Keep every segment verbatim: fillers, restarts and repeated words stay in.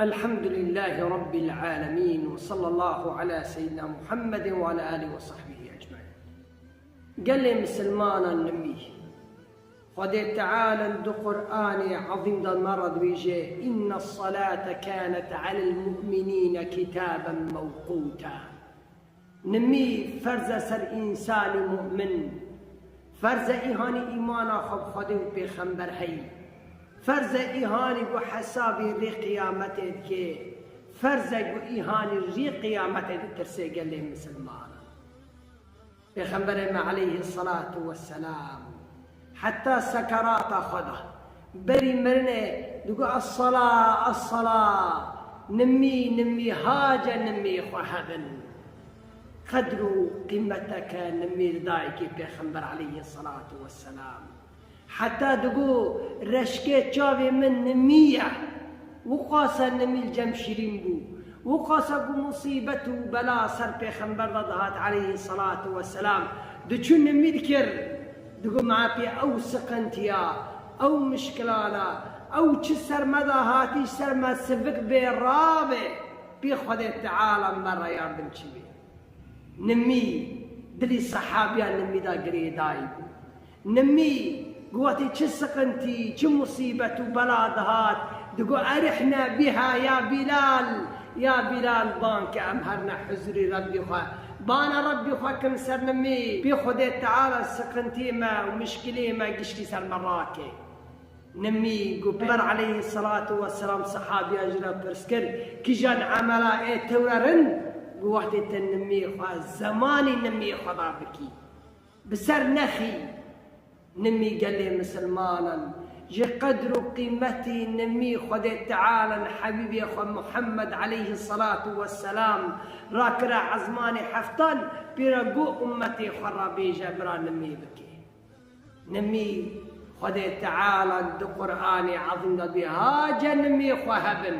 الحمد لله رب العالمين، وصلى الله على سيدنا محمد وعلى آله وصحبه أجمعين. Gelê misilmanan nimî. Xwedê Teala di Qur'anê Ezîm de me re dibêje, "إن الصلاة كانت على المؤمنين كتابا موقوتا." Nimî ferz e ser însanî mu'min. Ferz e îhanî îmana xwe bi Xwedê û pêxember heyî. Ferz e îhanî ku hesabê rê qiyametê dike. Ferz e ku îhanî rê qiyametê ditirsê gelê misilmanan. Pêxemberê me aleyhi salatu vesselam heta sekerata xwe de berî mirinê digot, "Es-sala, es-sala, nimî, nimî, hace nimî xwe hebin." Qedr û qîmeteke nimî dayikê Pêxember aleyhi salatu vesselam. Heta digot, "Reşkê çavê min nimî ye." Wiqasa nimî li cem şirîn bû. Wiqasa ku musîbet û bela ser Pêxember de dihat aleyhi salatu vesselam, diçû nimî dikir. Digot, "Ma pê ew siqintiya, ew mişkilana, ew çi ser me de hatî, ser me sivik bê rabe, pê Xwedê Teala me re yardimçî bê." Nimî, dilî sehabiyan nimî de girêdayî bû. Nimî, ku wextê çi siqintî, çi musîbet û bela dihat, digot, "Erihne biha ya Bilal, ya Bilal, ban ke em herine huzurî Rebbî xwe. Bana Rebbî xwe kin ser nimî, pê Xwedê Teala siqintiyê me û mişkiliyê me giştî ser me rake." Nimî, ku Pêxember aleyhi salatu vesselam sehabiyan ji re pirs kir, "Kîjan emela ê tewre rind?" Ku wextê te nimî xwe, zemanî nimî xwe da bikî. Bi ser nexî, nimî gelê misilmanan, ji qedr û qîmetî nimî Xwedê Teala Hebîbê xwe Muhammed aleyhi salatu vesselam rakire ezmanê heftan, pê re got ummetê xwe re bêje bira nimî bike. Nimî Xwedê Teala di Qur'anê Ezîm de dibê, "Hace nimî xwe hebin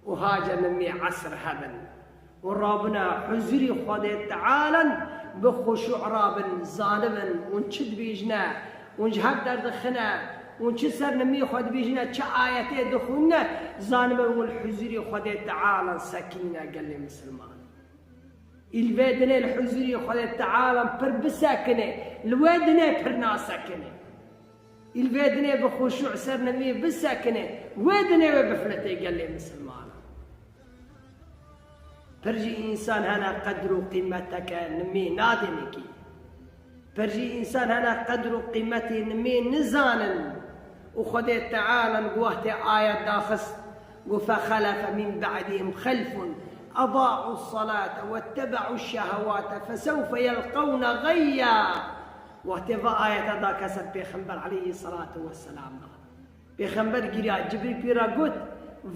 û hace nimî esr hebin." Û rabine huzurî Xwedê Teala bi xuşû rabin, zanibin hûn çi dibêjine, hûn ji hev derdixine, hûn çi ser nimî xwe dibêjine, çi ayetê dixwîne, zanibin hûn li huzurî Xwedê Teala sekinîne gelê misilman. Îl vê dinê li huzurî Xwedê Teala pir bisekine, li wê dinê pir nasekine. Îl vê dinê bi xuşû ser nimî bisekine, wê dinê wê bifilite gelê misilmanan. Pir jî însan hene qedr û qîmeteke nimî nadinî kî. Pir jî însan hene qedr û qîmetê nimê nizanin. Û Xwedê Teala gu wextê ayet daxist, gu, "فخلف من بعدهم خلف أضاعوا الصلاة واتبعوا الشهوات فسوف يلقون غيا." Wextê va ayeta da keser Pêxember aleyhî salatu vesselam da. Pêxember giriya, Cibrîl pê re got,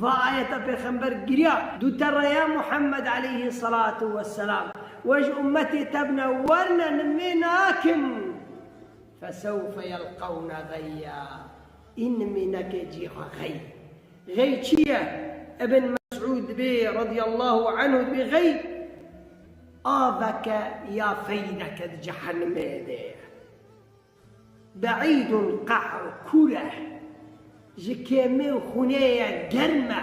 va ayeta Pêxember giriya, dû te re ya Muhammed aleyhî salatu vesselam, we ji ummetê te bine, werne nimê nakin. Fesewfe yelqewne geyya. Î nimê neke cî xwe xey. Xey çi ye? Ibn Mesûd dibê, radiyallahu anhu, dibê xey aveke ya feyneke di cehennemê de ye. Be'îdun qe'r kûr e, ji kêmê û xûnê ye, germ e,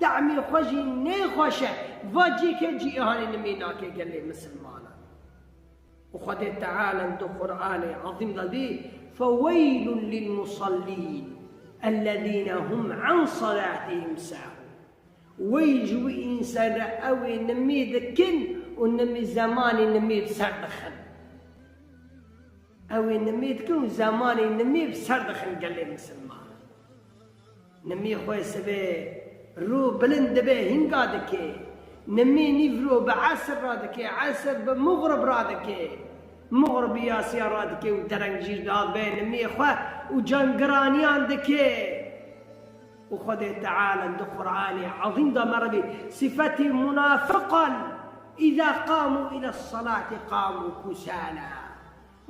tehmê xwe jî nêxweş e, va cîkê cî îhanê nimê nake gelê misilmanan. Û Xwedê Teala di Qur'anê Ezîm de dî, "Feweylun lil musallîn, ellezîne hum an salatihim sahûn." Weyl ji wî însan re, ew ê nimî dikin û nimî, zemanî nimî bi ser dixin. Ew ê nimî dikin û zemanî nimî bi ser dixin gelê misilman. Nimî xwe sibê rû bilind dibe, hînga dike. Nimî nîvro bi esir radike, esir bi muxrib radike. Muxrib bi yasiya radike û dereng jîr dadibe nimî xwe û cangiraniyan dike. Û Xwedê Teala di Qur'anê Ezîm de me re bî sifetî munafiqan, "Îza qamû île salati qamû kusala."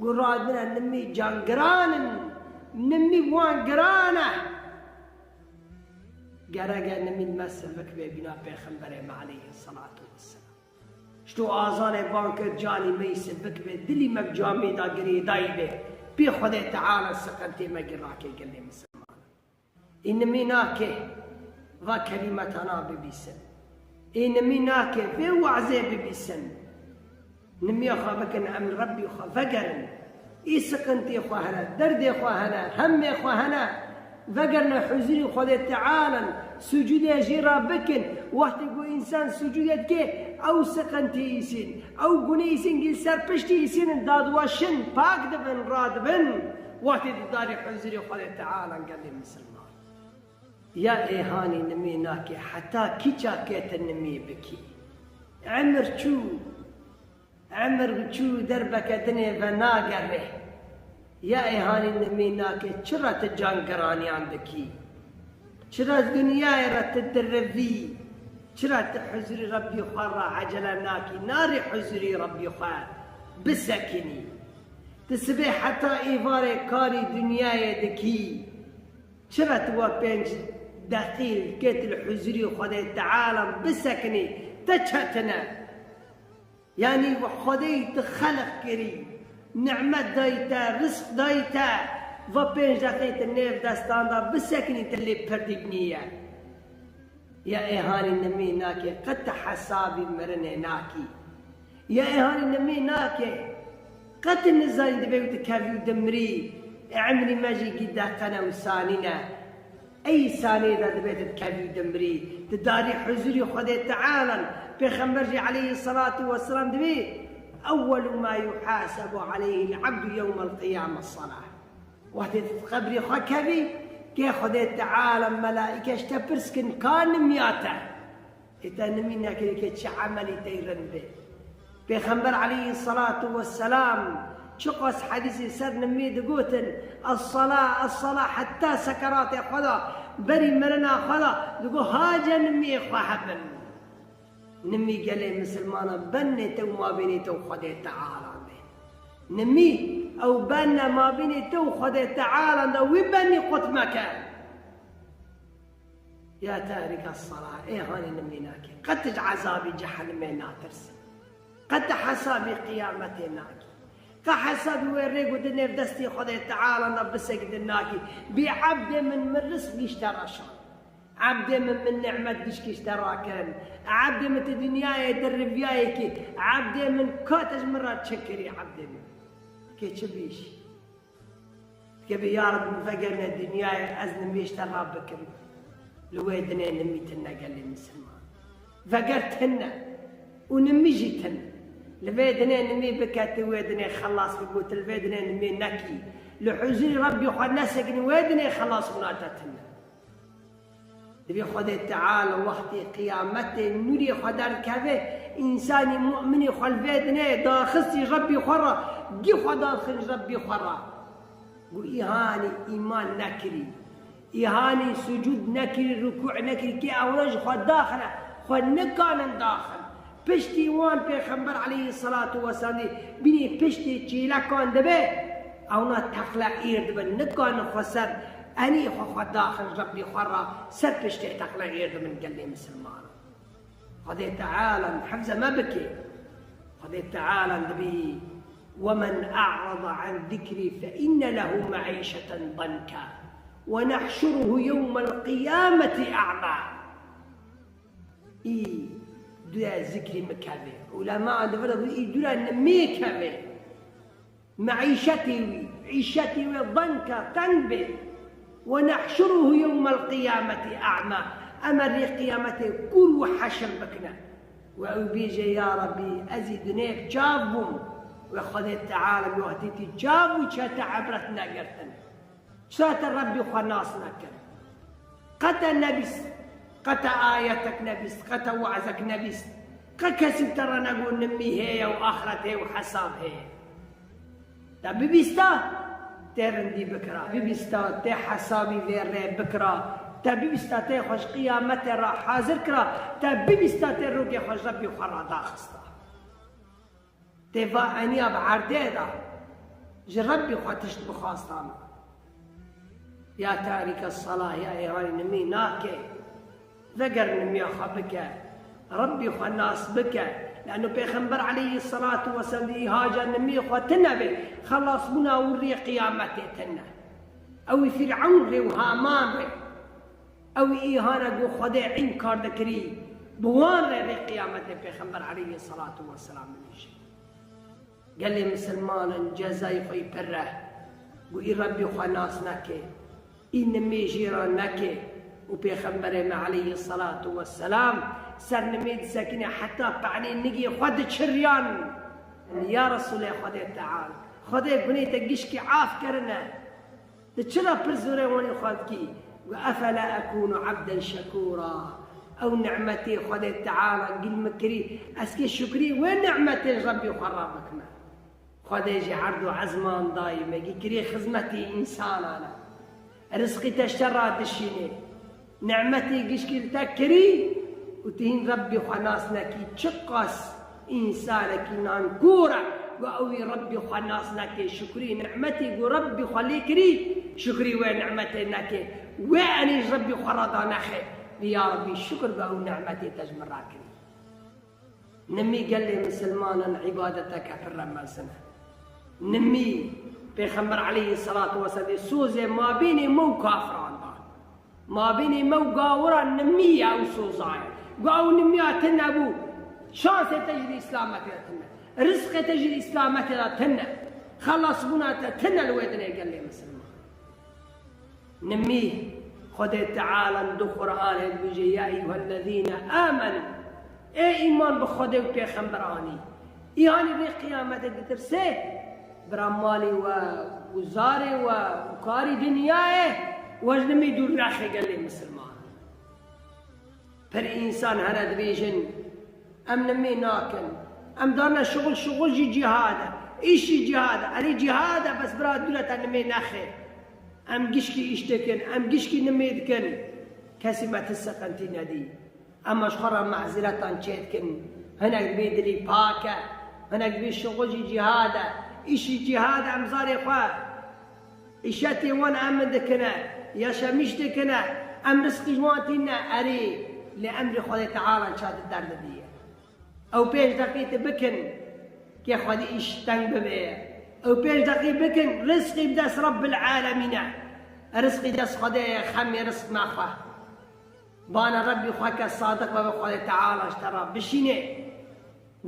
Gu radine nimî cangiran in, nimî wan giran e. Gerek e nimî me sivik bê bîna Pêxemberê me aleyhî salatu vesselam. Ji to azanê ban kir, canî me yî sivik bê, dilî me bi camê de girêdayî bê. Pê Xwedê Teala siqintê me girake gelê misilman. Î nimî nake. va kelîmetana bibîsin. Ê nimî nake vê wazê bibîsin. Nimiya xwe bikin, em li Rebbî xwe vegerin. Ê siqintê xwe hene, derdê xwe hene, hemmê xwe hene. Vegerine huzurî Xwedê Teala, sucûdê jî re bikin. Wextê ku însan sucûdê dike, ew siqintî îsîn, ew gunê îsîn gî ser piştî îsîn dadweşin, pak dibin, radibin. Wextê di darî huzurî Xwedê Teala gelê misilman. Ya êhanî nimî nake, heta kîça kê tu nimî bikî? Emir çû, emir çû derbeke dinê venagere. Ya êhanî nimî nake, çira tu cangiraniyan dikî? Çira dinyayê re tu dirivî? Çira tu huzurî Rebbî xwe re ecele nakî? Narî huzurî Rebbî xwe bisekinî? Tu sibê heta êvarê karî dinyayê dikî? Çira tu wa pênc deqî kê tu li huzurî Xwedê Teala bisekinî, te çetin e? Yanî Xwedê tu xelq kirî, nîmet dayî te, rizq dayî te, va pênc deqî tu nêv destan de bisekinî, tu lê pirdî nîye. Ya êhanî nimî nake, qet tu hesabî mirinê nakî. Ya êhanî nimî nake, qet tu nizanî dibê û tu kevî û dimirî, emrî me jî gî deqene û sanî ne. Ey saniyê de dibê tu dikevî û dimirî, tu darî huzurî Xwedê Teala. Pêxember jî aleyhisselatu vesselam dibê, "Ewwelu ma yuhasebu aleyhil abdu yewmel qiyame salah." Wextê tu qebrê xwe kevî, kê Xwedê Teala, melaîke ji te pirs kin, ka nimiya te? Ê te nimî nekirî ke çi emelî tey rind bê. Pêxember aleyhisselatu vesselam çiqas hedîsê ser nimî digotin, "Es-sala, es-sala", heta sekeratê xwe de, berî mirina xwe de, digo, "Hace nimiyê xwe hebin." Nimî gelê misilmanan benê te û mabênê te û Xwedê Teala de. Nimî ew benne mabênê te û Xwedê Teala de, wî benî qut meke. Ya tarîka sala, ê hanî nimî nake. Qet ji ezabî cehennemê natirsî? Qet hesabî qiyametê nakî? Qe hesabî wê rê ku di nêv destê Xwedê Teala de bisekidin nakî? Bî ebdê min, min rizq gişte reşan. Ebdê min, min nîmet giş gişte rakirin. Ebdê min, tu dinyayê diriviyayekî. Ebdê min, ka te ji min re çi kirî ebdê min? Kê çi bîş? Dikevê, ya Reb, min vegerine dinyayê, ez nimî ji te re bikim. Li wê dinê nimî tune gelê misilman. Veger tune. Û nimî jî tune. Li vê dinê nimî bike, tu wê dinê xelas bibû, tu li vê dinê nimî nekî. Li huzurî Rebbî xwe nesekinî, wê dinê xelas bûna te tune. Dibê Xwedê Teala wextê qiyametê nûrê xwe derdikeve, însanî mu'minî xwe li vê dinê daxistî Rebbî xwe re, gî xwe daxin ji Rebbî xwe re. Gu îhanî îman nekirî, îhanî sucûd nekirî, rukû nekirî, kê ewra ji xwe daxine, xwe nikanin daxin. Piştî wan Pêxember aleyhisselatu vesselam dî bînî piştê çêlekan dibe, ewna teqle êr dibin, nikanin xwe ser enî xwe xwe daxin Rebbî xwe re, ser piştê teqle êr dibin gelê misilman. Xwedê Teala hifze me bike. Xwedê Teala dibî, "Wemen a'rada an zikrî fe inne lehu me'îşeten danka. Ve nehşuruhu yewmel qiyameti a'ma." Î dûre zikrî min kevê. Ulema dibire ku î dûre nimê kevê. Meîşetê wî, îşetê wê danka teng bê. Ve nehşuruhu yewmel qiyameti a'ma. Em ê rê qiyametê kûr û heşir bikine. Ve ew bêje, ya Rebbî, ez î dinê çav bûm. Ve Xwedê Teala wextê tî çav bû, çe te ibret negirtin. Çira te Rebbî xwe nas nekir? Qe te nebîst, qe te ayetek nebîst, qe te wazek nebîst, qe kesî te re negot nimî heye û axret heye û hesab heye. Te bibîsta tê rindî bikira, bibîsta tê hesabî vê rê bikira, te bibîsta tê xwe ji qiyametê re hazir kira, te bibîsta tê rokê xwe ji Rebbî xwe re daxista. Tê va eniya bi erdê de ji Rebbî xwe tişt bixwastana. Ya tarîke sala, ya êhanî nimî nake. Veger nimiya xwe bike. Rebbî xwe nas bike. Lano Pêxember aleyhisselatu vesselam dî îhaca nimî xwe tune be, xelasbûna wî rê qiyametê tune. Ew ê Fîrewn rê û Haman rê. Ew îhane ku Xwedê înkar dikirî, bi wan re rê qiyametê Pêxember aleyhî selatu weselam binîşe. Gelê misilmanan cezayê xwe yî pir e, ku î Rebbî xwe nas neke, î nimê jê re neke û Pêxemberê me aleyhî selatu weselam ser nimê disekine heta penê nigê xwe diçiriyan. Ya Resûlê Xwedê Teala, Xwedê gunê te gişkî af kirine. Tu çira pir zûrê wanî xwe dikî? Got, "Efela ekûnu ebden şekûra." Ew nimetê Xwedê Teala gil min kirî, ez kê şukrî wê nimetê ji Rebbî xwe re bikime? Xwedê jî erd û ezman dayî me, gî kirî xizmetî însanan e. Rizqî te ji te re dişînê. Nimetê gişkî li te kirî û tu hîn Rebbî xwe nas nekî. Çiqas însanekî nankor e, ku ew ê Rebbî xwe nas neke, şukrî nimetê ku Rebbî xwe lê kirî, şukrî wê nimetê neke, wê enî ji Rebbî xwe re da nexe. Ya Rebbî, şukir ku ew nimetê te ji min re kirî. Nimî gelê misilmanan îbadeteke pir re mezin e. Nimî, Pêxember aleyhî selatu weselam sozê mabênê me û kafiran da. Mabênê me û gawiran nimî ye ew soza ye. Got ew nimiya tune bû, şansê te jî di îslametê de tune. Rizqê te jî di îslametê de tune. Xelasbûna te tune li wê dinê gelê misilman. Nimî, Xwedê Teala di Qur'anê dibêje, "Ya eyyuhellezîne amenû." Ê îman bi Xwedê û Pêxember anî. Îhanî vê qiyametê ditirsê, bira malê we û zarê we û karî dinyayê we ji nimî dûr nexe gelê misilman. Pir însan hene dibêjin, em nimê nakin. Em darne şixul, şixul jî cîhad e. Îş jî cîhad e. Erê cîhad e, bes bira dûre te nimê nexe. Em gişkî îş dikin, em gişkî nimê dikin. Kesî me ti siqintî nedî. Em ji xwe re mezîretan çêdikin. Hinek dibê dilî pak e. Hinek dibê şixul jî cîhad e. Îş jî cîhad e, em zarê xwe Îşetê wan em dikine, yaşamîş dikine, em rizqî ji wan tîne, erê, lê emrê Xwedê Teala ça di derdidî ye. Ew pênc deqî tu bikin, kê Xwedê îş teng bibe. Ew pênc deqî bikin, rizqî bi dest Rabbil Alemîn e. Rizqî dest Xwedê ye, xemê rizq mexwe. Bana Rebbî xwe ke sadiq be, Xwedê Teala ji te re bişîne.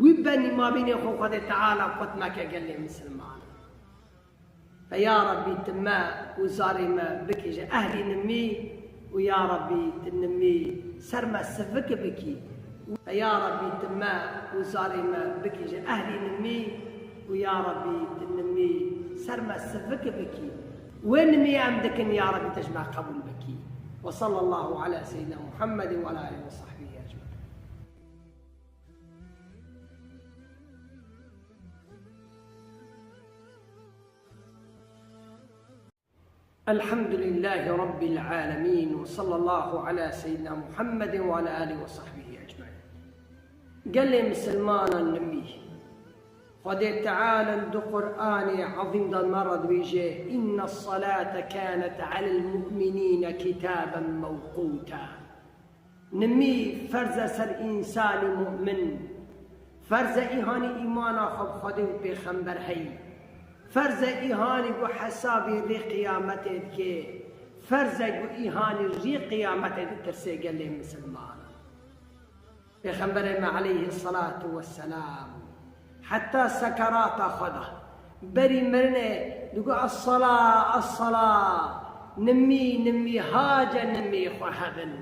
Wî benî mabînê xwe Xwedê Teala qut meke gelê misilman. Fe ya Rebbî, tu me û zarê me bikî ji ehlî nimî û ya Rebbî, tu nimî ser me sivik bikî. Fe ya Rebbî, tu me û zarê me bikî ji ehlî nimî û ya Rebbî, tu nimî ser me sivik bikî. Wê nimî em dikin, ya Rebbî, tu ji me qebûl bikî. Ve sallallahu ala seyyidina Muhammedin ve ala alihi ve sahbihi ecmaîn. Elhamdülillâhi Rabbil âlemîn ve sallallahu ala seyyidina Muhammedin ve ala âlihi ve sahbihi ecmaîn. Gelê misilmanan nimî. Xwedê Teala di Qur'anê ezîm de me re dibêje, "Inne salate kanet alel mu'minîne kitaben mewqûta." Nimî ferz e ser însanî mu'min. Ferz e îhanî îmana xwe bi Xwedê û pêxember heyî. Ferz e îhanî ku hesabê rê qiyametê dike. Ferz e ku îhanî rê qiyametê ditirsê gelê misilmanan. Pêxemberê me aleyhî selatu weselam heta sekerata xwe de, berî mirinê digot, "Es-sala, es-sala, nimî, nimî, hace nimî xwe hebin."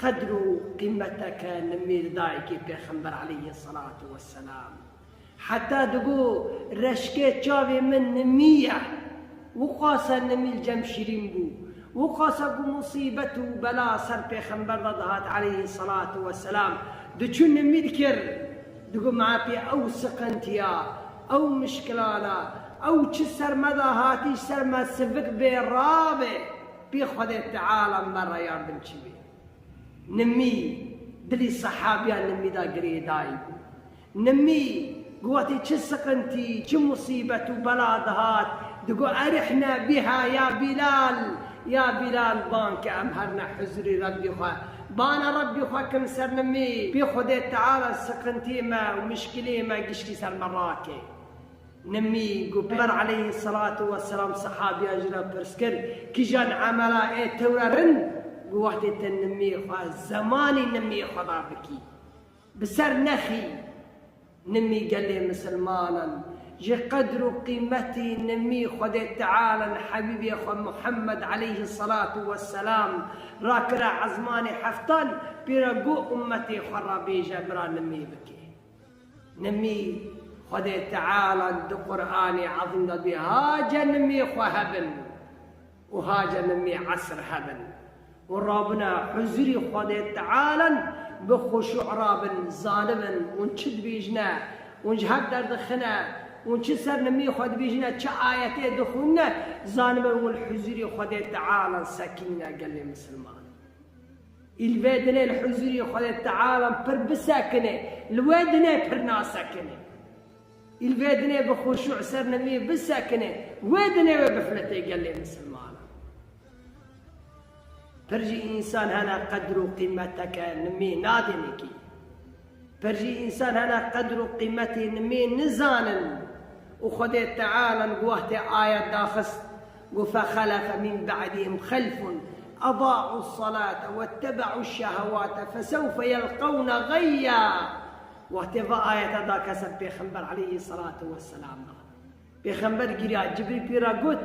Qedr û qîmeteke nimî li dayikê Pêxember aleyhî selatu weselam. Heta digot, "Reşkê çavê min nimî ye." Wiqasa nimî li cem şirîn bû. Wiqasa ku musîbet û bela ser Pêxember de dihat aleyhî selatu weselam, diçû nimî dikir. Digot, "Me pê ew siqintiya, ew mişkilana, ew çi ser me de hatî, ji ser me sivik bê rabe, pê Xwedê Teala me re yardimçî bê." Nimî, dilî sehabiya nimî de girêdayî bû. Nimî, ku wextê çi siqintî, çi musîbet û bela dihat, digot, "Erihne biha ya Bilal, ya Bilal, ban ke em herine huzurî Rebbî xwe." Bana Rebbî xwe kin ser nimî, pê Xwedê Teala siqintiyê me û mişkilê me gişkî ser me rake. Nimî, ku Pêxember aleyhî selatu weselam sehabiya jî re pirs kir, "Kîjan emela ê tewre rind?" Wextê te nimê xwe, zemanî nimê xwe da bikî, bi ser nexî. Nimî gelê misilmanan, ji qedr û qîmetî nimî Xwedê Teala hebîbê xwe Muhammed aleyhî selatu wesselam rakire ezmanê heftan, pê re got ummetê xwe re bêje bira nimî bike. Nimî Xwedê Teala di Qur'anê Ezîm de dibê, hace nimî xwe hebin û hace nimî esr hebin û rabine huzurî Xwedê Teala bi xuşû rabin, zanibin hûn çi dibêjine, hûn ji hev derdixine, hûn çi ser nimî xwe dibêjine, çi ayetê dixwîne, zanibin hûn li huzurî Xwedê Teala sekinîne gelê misilman. Îl vê dinê li huzurî Xwedê Teala pir bisekine, li wê dinê pir nasekine. Îl vê dinê bi xuşû ser nimî bisekine, wê dinê wê bifletê gelê misilmanan. Pir jî însan hene qedr û qîmeteke nimî nadêne kî. Pir jî însan hene qedr û qîmetê nimê nizanin û Xwedê Teala wextê ayet daxist, got, "Fexelefe min ba'dihim xelfun edaû selate wettebeû şehewate fesewfe yelqewne xeyya." Wextê va ayete da kese Pêxember aleyhî selatu wesselam da. Pêxember giriya, Cibrîl pê re got,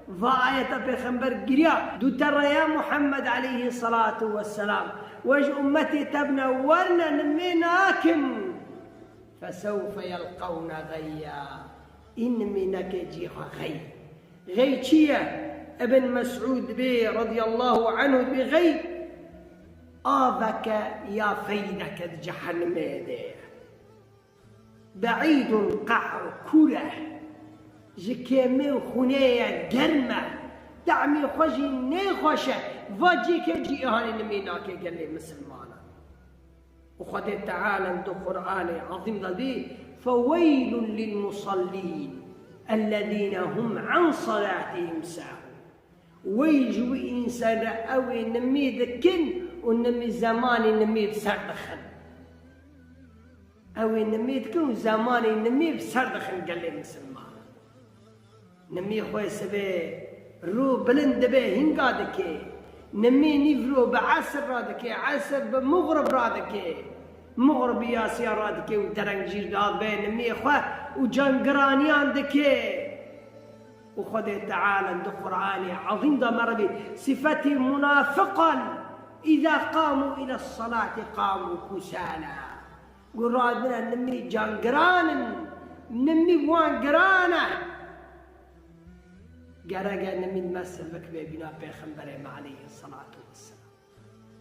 va ayeta Pêxember giriya, dû te re ya Muhammed aleyhî selatu wesselam, we ji ummetê te bine, werne nimê nakin. Fesewfe yelqewne xeyya. Î nimî neke cî xwe xey. Xey çi ye? Ibn Mesûd dibê radiyallahu anhu dibê xey aveke ya feydeke di cehennemê de ye. Be'îdun qe'r kûr e, ji kêmê û xûnê ye, germ e, tehmê xwe jî nêxweş e, va cêkê cî îhanê nimê nake gelê misilmanan. Û Xwedê Teala di Qur'anê Ezîm de dî, "Feweylun lil musallîn, ellezîne hum an salatihim sahûn." Wey ji wî însan re, ew ê nimî dikin û nimî zemanî nimî bi ser dixin. Ew ê nimî dikin û zemanî nimî bi ser dixin gelê misilman. Nimî xwe sibê rû bilind dibe hînga dike. Nimî nîvro bi esir ra dike, esir bi muxrib ra dike. Muxrib bi yasiya ra dike û dereng jîr dadbe nimî xwe û cangiraniyan dike. Û Xwedê Teala di Qur'anê Ezîm de me re dî, sifetî munafiqan, "Îza qamu île salati qamu kusala." Gu radine nimî can giran in, nimî wan giran e. Gereke nimî me sivik be bîna Pêxemberê me aleyhî selatu wesselam.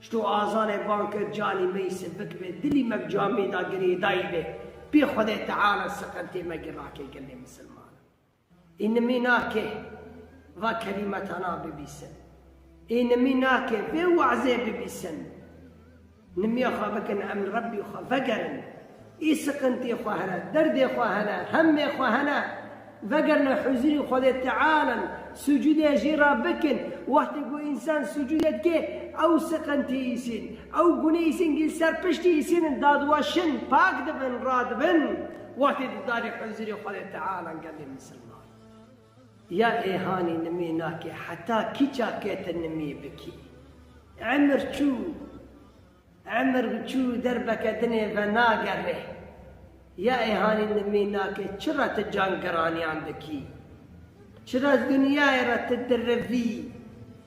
Şto azanê ban kir, canî me yî sivik be, dilî me bi camî da girêdayî be. Pê Xwedê Teala siqintê me girake gelê misilman. Ê nimî nake va kelîmetana bibîsin. Ê nimî nake vê wazê bibîsin. Nimiya xwe bikin, em li Rebbî xwe vegerin. Ê siqintê xwe hene, derdê xwe hene, hemê xwe hene. Vegerine huzurî Xwedê Teala, sucudê jê re bikin. Wextê ku însan sucudê dike, ew siqintê îsîn, ew gunê îsîn gil ser piştî îsîn dadweşin, pak dibin, radibin. Wextê di darê huzurê Xwedê Teala gelê misilman. Ya êhanî nimî nake, heta kîça kê tu nimî bikî? Emir çû, emir çû derbeke dinê ve nagere. Ya êhanî nimî nake, çira tu can giraniyan dikî? Çira dinyayê re tu dirivî?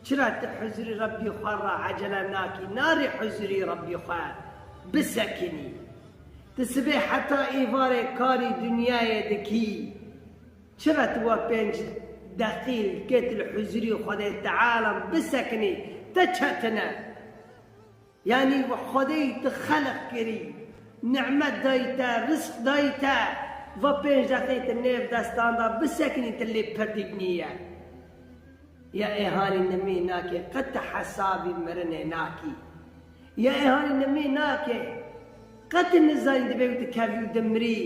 Çira tu huzurî Rebbî xwe re ecele nakî, narî huzurî Rebbî xwe bisekinî? Tu sibê heta êvarê karî dinyayê dikî. Çira tu wa pênc deqîl ket li huzurî Xwedê Teala bisekinî, te çetine? Yanî Xwedê te xelq kirî, nimet dayî te, rizq dayî te, va pênc deqî tu nêv destan da bisekinî, tu lê pirdik nîye. Ya êhanî nimî nake, qet tu hesabî mirinê nakî? Ya êhanî nimî nake, qet tu nizanî dibê û tu kevî û dimirî,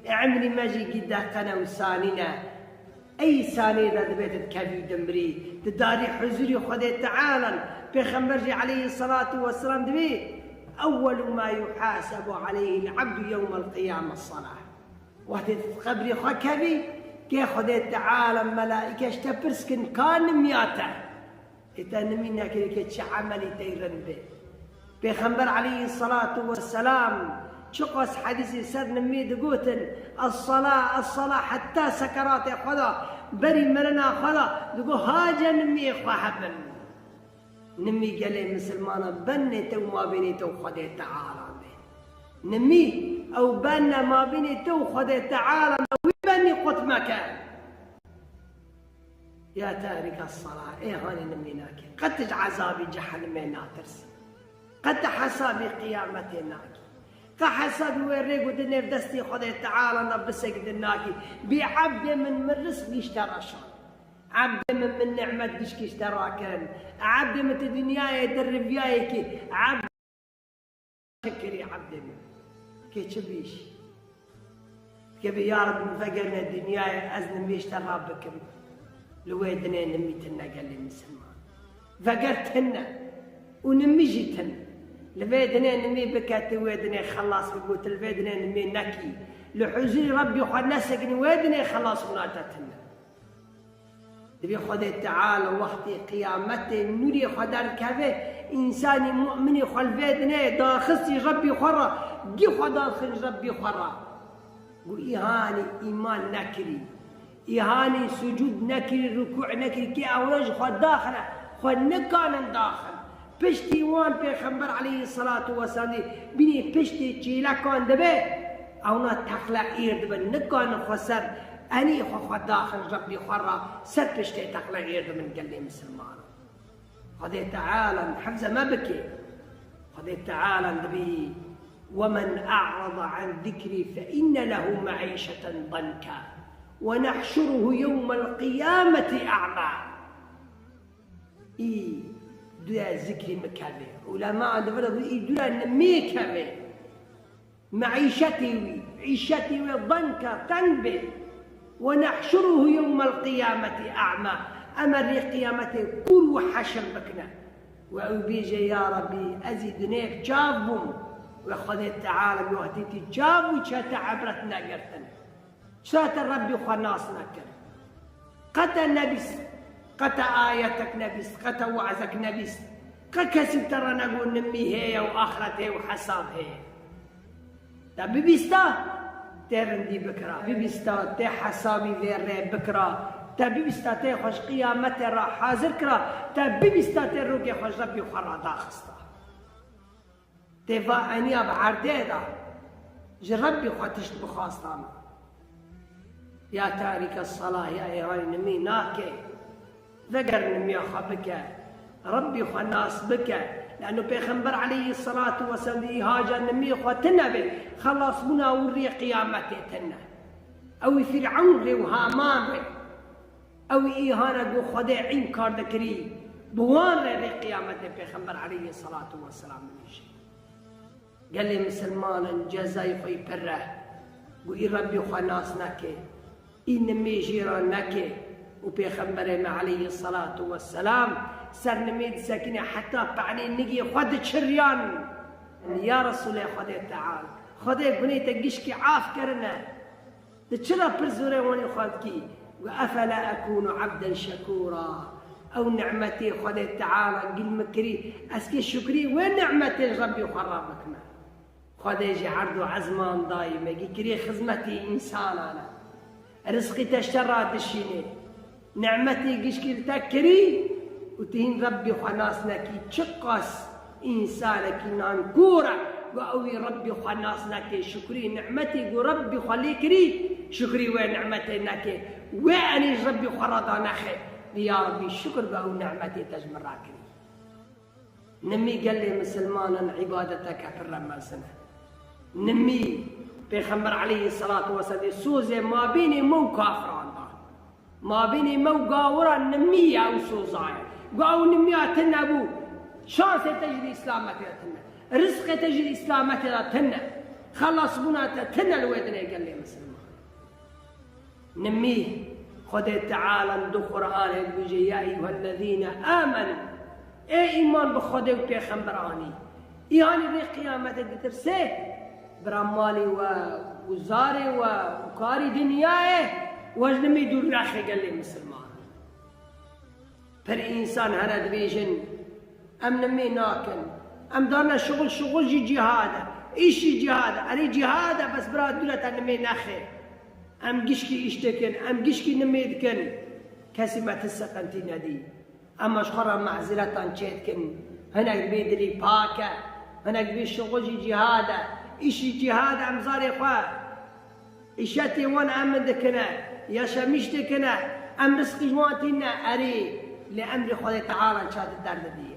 ê emrî me jî gî deqene û sanî ne. Ey sanî de dibê tu dikevî û dimirî, tu darî huzurî Xwedê Teala, Pêxember jî aleyhî selatu wesselam dibê, "Ewwelu ma yuhasebu aleyhî l-ebdu yewmel qiyame s-selah." Wextê tu di qebrê xwe kevî, kê Xwedê Teala, melaîke ji te pirs kin, ka nimiya te? Ê te nimî nekirî ke çi emelî tey rind be. Pêxember aleyhisselatu vesselam çiqas hedîsê ser nimî digotin, "Es-sala, es-sala", heta sekeratê xwe de, berî mirina xwe de, digo, "Hace nimiyê xwe hebin." Nimî gelê misilmanan benê te û mabênê te û Xwedê Teala de. Nimî ew benne mabênê te û Xwedê Teala de, wî benî qut meke. Ya tarîka sala, ê hanî nimî nakî. Qet ji ezabî cehenimê natirsî. Qet hesabî qiyametê nakî. Qe hesabî wê rêk û dinê bi destê Xwedê Teala de bisekidin nakî. Bê ebdê min, min rizq gişte reşan. Ebdê min, min nimet gişt gişte rakirin. Ebdê min tu dinyayê di riviyayekî. Ebd Şikirî ebdê min. Kê çi bîş? Kê bi ya Reb min vegerine dinyayê ez nimêj te ra bikim. Li wê dinê nimî tine gelê misilman. Veger tine. Û nimî jî tine. Li vê dinê nimî bike tu wê dinê xelas bibû, tu li vê dinê nimî nekî. Li huzûrî Rebbî xwe nesekinî wê dinê xelas bûna te tine. Divê Xwedê Teala wextê qiyametê nûrê xwe derkeve, însanî mu'minî xwe li vê dinê daxistî Rebbî xwe re, gî xwe daxin Rebbî xwe re. Gu îhanî îman nekirî, îhanî sucûd nekirî, rukû nekirî, kê ewro ji xwe daxine, xwe nikanin daxin. Piştî wan Pêxember aleyhisselatu vesselam dî bînî piştê çêlekan dibe, ewna teqle êr dibin, nikanin xwe ser enî xwe xwe daxin Rebbî xwe re, ser piştê teqle êr dibin gelê misilmanan. Xwedê Teala hifze me bike. Xwedê Teala dibî, "Wemen a'rada an zikrî fe inne lehu me'îşeten danka, we nehşuruhu yewmel qiyameti a'ma." Î dûya zikrî min keve. Ulema di vir de î dûya nimê keve. Meîşetê wî, îşetê wê danka teng be. "Ve nehşuruhu yewmel qiyameti a'ma." Em ê rê qiyametê kûr û heşir bikine. Ve ew bêje, "Ya Rebbî, ez î dinê bi çav bûm." Ve Xwedê Teala wextê tî çav bû çete ibret negirtin. Çira te Rebbî xwe nas nekir? Qe te nebîst, qe te ayetek nebîst, qe te wazek nebîst, qe kesî te re negot nimî heye û axret heye û hesab heye. Te bibîsta, tê rindî bikira, bibîsta, tê hesabî vê rê bikira, te bibîsta, tê xwe ji qiyametê re hazir kira, te bibîsta, tê rokê xwe ji Rebbî xwe re daxista. Tê va eniya bi erdê de ji Rebbî xwe tişt bixwastana. Ya tarîke salah, ya êhanî nimî nake. Veger nimiya xwe bike. Rebbî xwe nas bike. Lano Pêxember aleyhisselatu vesselam dî îhaca nimî xwe tine be. Xelasbûna wî rê qiyametê tine. Ew ê Fîrewn rê û Haman rê. Ew îhane ku Xwedê înkar dikirî, bi wan re rê qiyametê Pêxember aleyhisselatu vesselam binîşe. Gelê misilmanan cezayê xwe yî pir e. Ku î Rebbî xwe nas neke, î nimêjî re neke û Pêxemberê me aleyhisselatu vesselam ser nimê disekine heta penê nigê xwe diçiriyan. Ya Resûlê Xwedê Teala, Xwedê gunê te gişkî af kirine. Tu çira pir zûrê wanî xwe dikî? Û efela ekûnu ebden şekûra. Ew nimetê Xwedê Teala gil min kirî, ez kê şukrî wê nimetê ji Rebbî xwe re bikime? Xwedê jî erd û ezman dayî me, gî kirî xizmetî însanan e. Rizqî te ji te re dişînê. Nimetê gişkî li te kirî û tu hîn Rebbî xwe nas nekî. Çiqas însanekî nankor e, ku ew ê Rebbî xwe nas neke, şukrî nimetê ku Rebbî xwe lê kirî, şukrî wê nimetê neke, wê enî ji Rebbî xwe re danexe. Bi ya Rebbî şukir ku ew nimetê te ji min re kirî. Nimî gelê misilmanan îbadeteke pir re mezin e. Nimî, Pêxember aleyhisselatu vesselam dê sozê mabênê me û kafiran da. Mabênê me û gawiran nimî ye ew soza ye. Ku ew nimiya tine bû, şansê te jî di îslametê de tine. Rizqê te jî di îslametê de tine. Xelasbûna te tine li wê dinê gelê misilman. Nimî, Xwedê Teala li du Qur'anê dibêje, "Ya eyyuhellezîne âmenû." Ê îman bi Xwedê û Pêxember anî. Îhanî vê qiyametê ditirsê, bira malê we û zarê we û karî dinyayê we ji nimî dûr nexê gelê misilman. Pir însan hene dibêjin, em nimê nakin. Em darne şixul, şixul jî cîhad e. Îş jî cîhad e. Erê cîhad e, bes bira dûre te nimê nexê. Em gişkî îş dikin, em gişkî nimê dikin. Kesî me ti seqentî nedî. Ema ji xwe re mezîretan çêdikin. Hinek dibê dilî pak e. Hinek dibê şixul jî cîhad e. Îş jî cîhad e, em zarê xwe. Îşetê wan em dikine, yaşamîş dikine, em rizqî ji wan tîne erê, lê emrê Xwedê Teala çadir derdidî.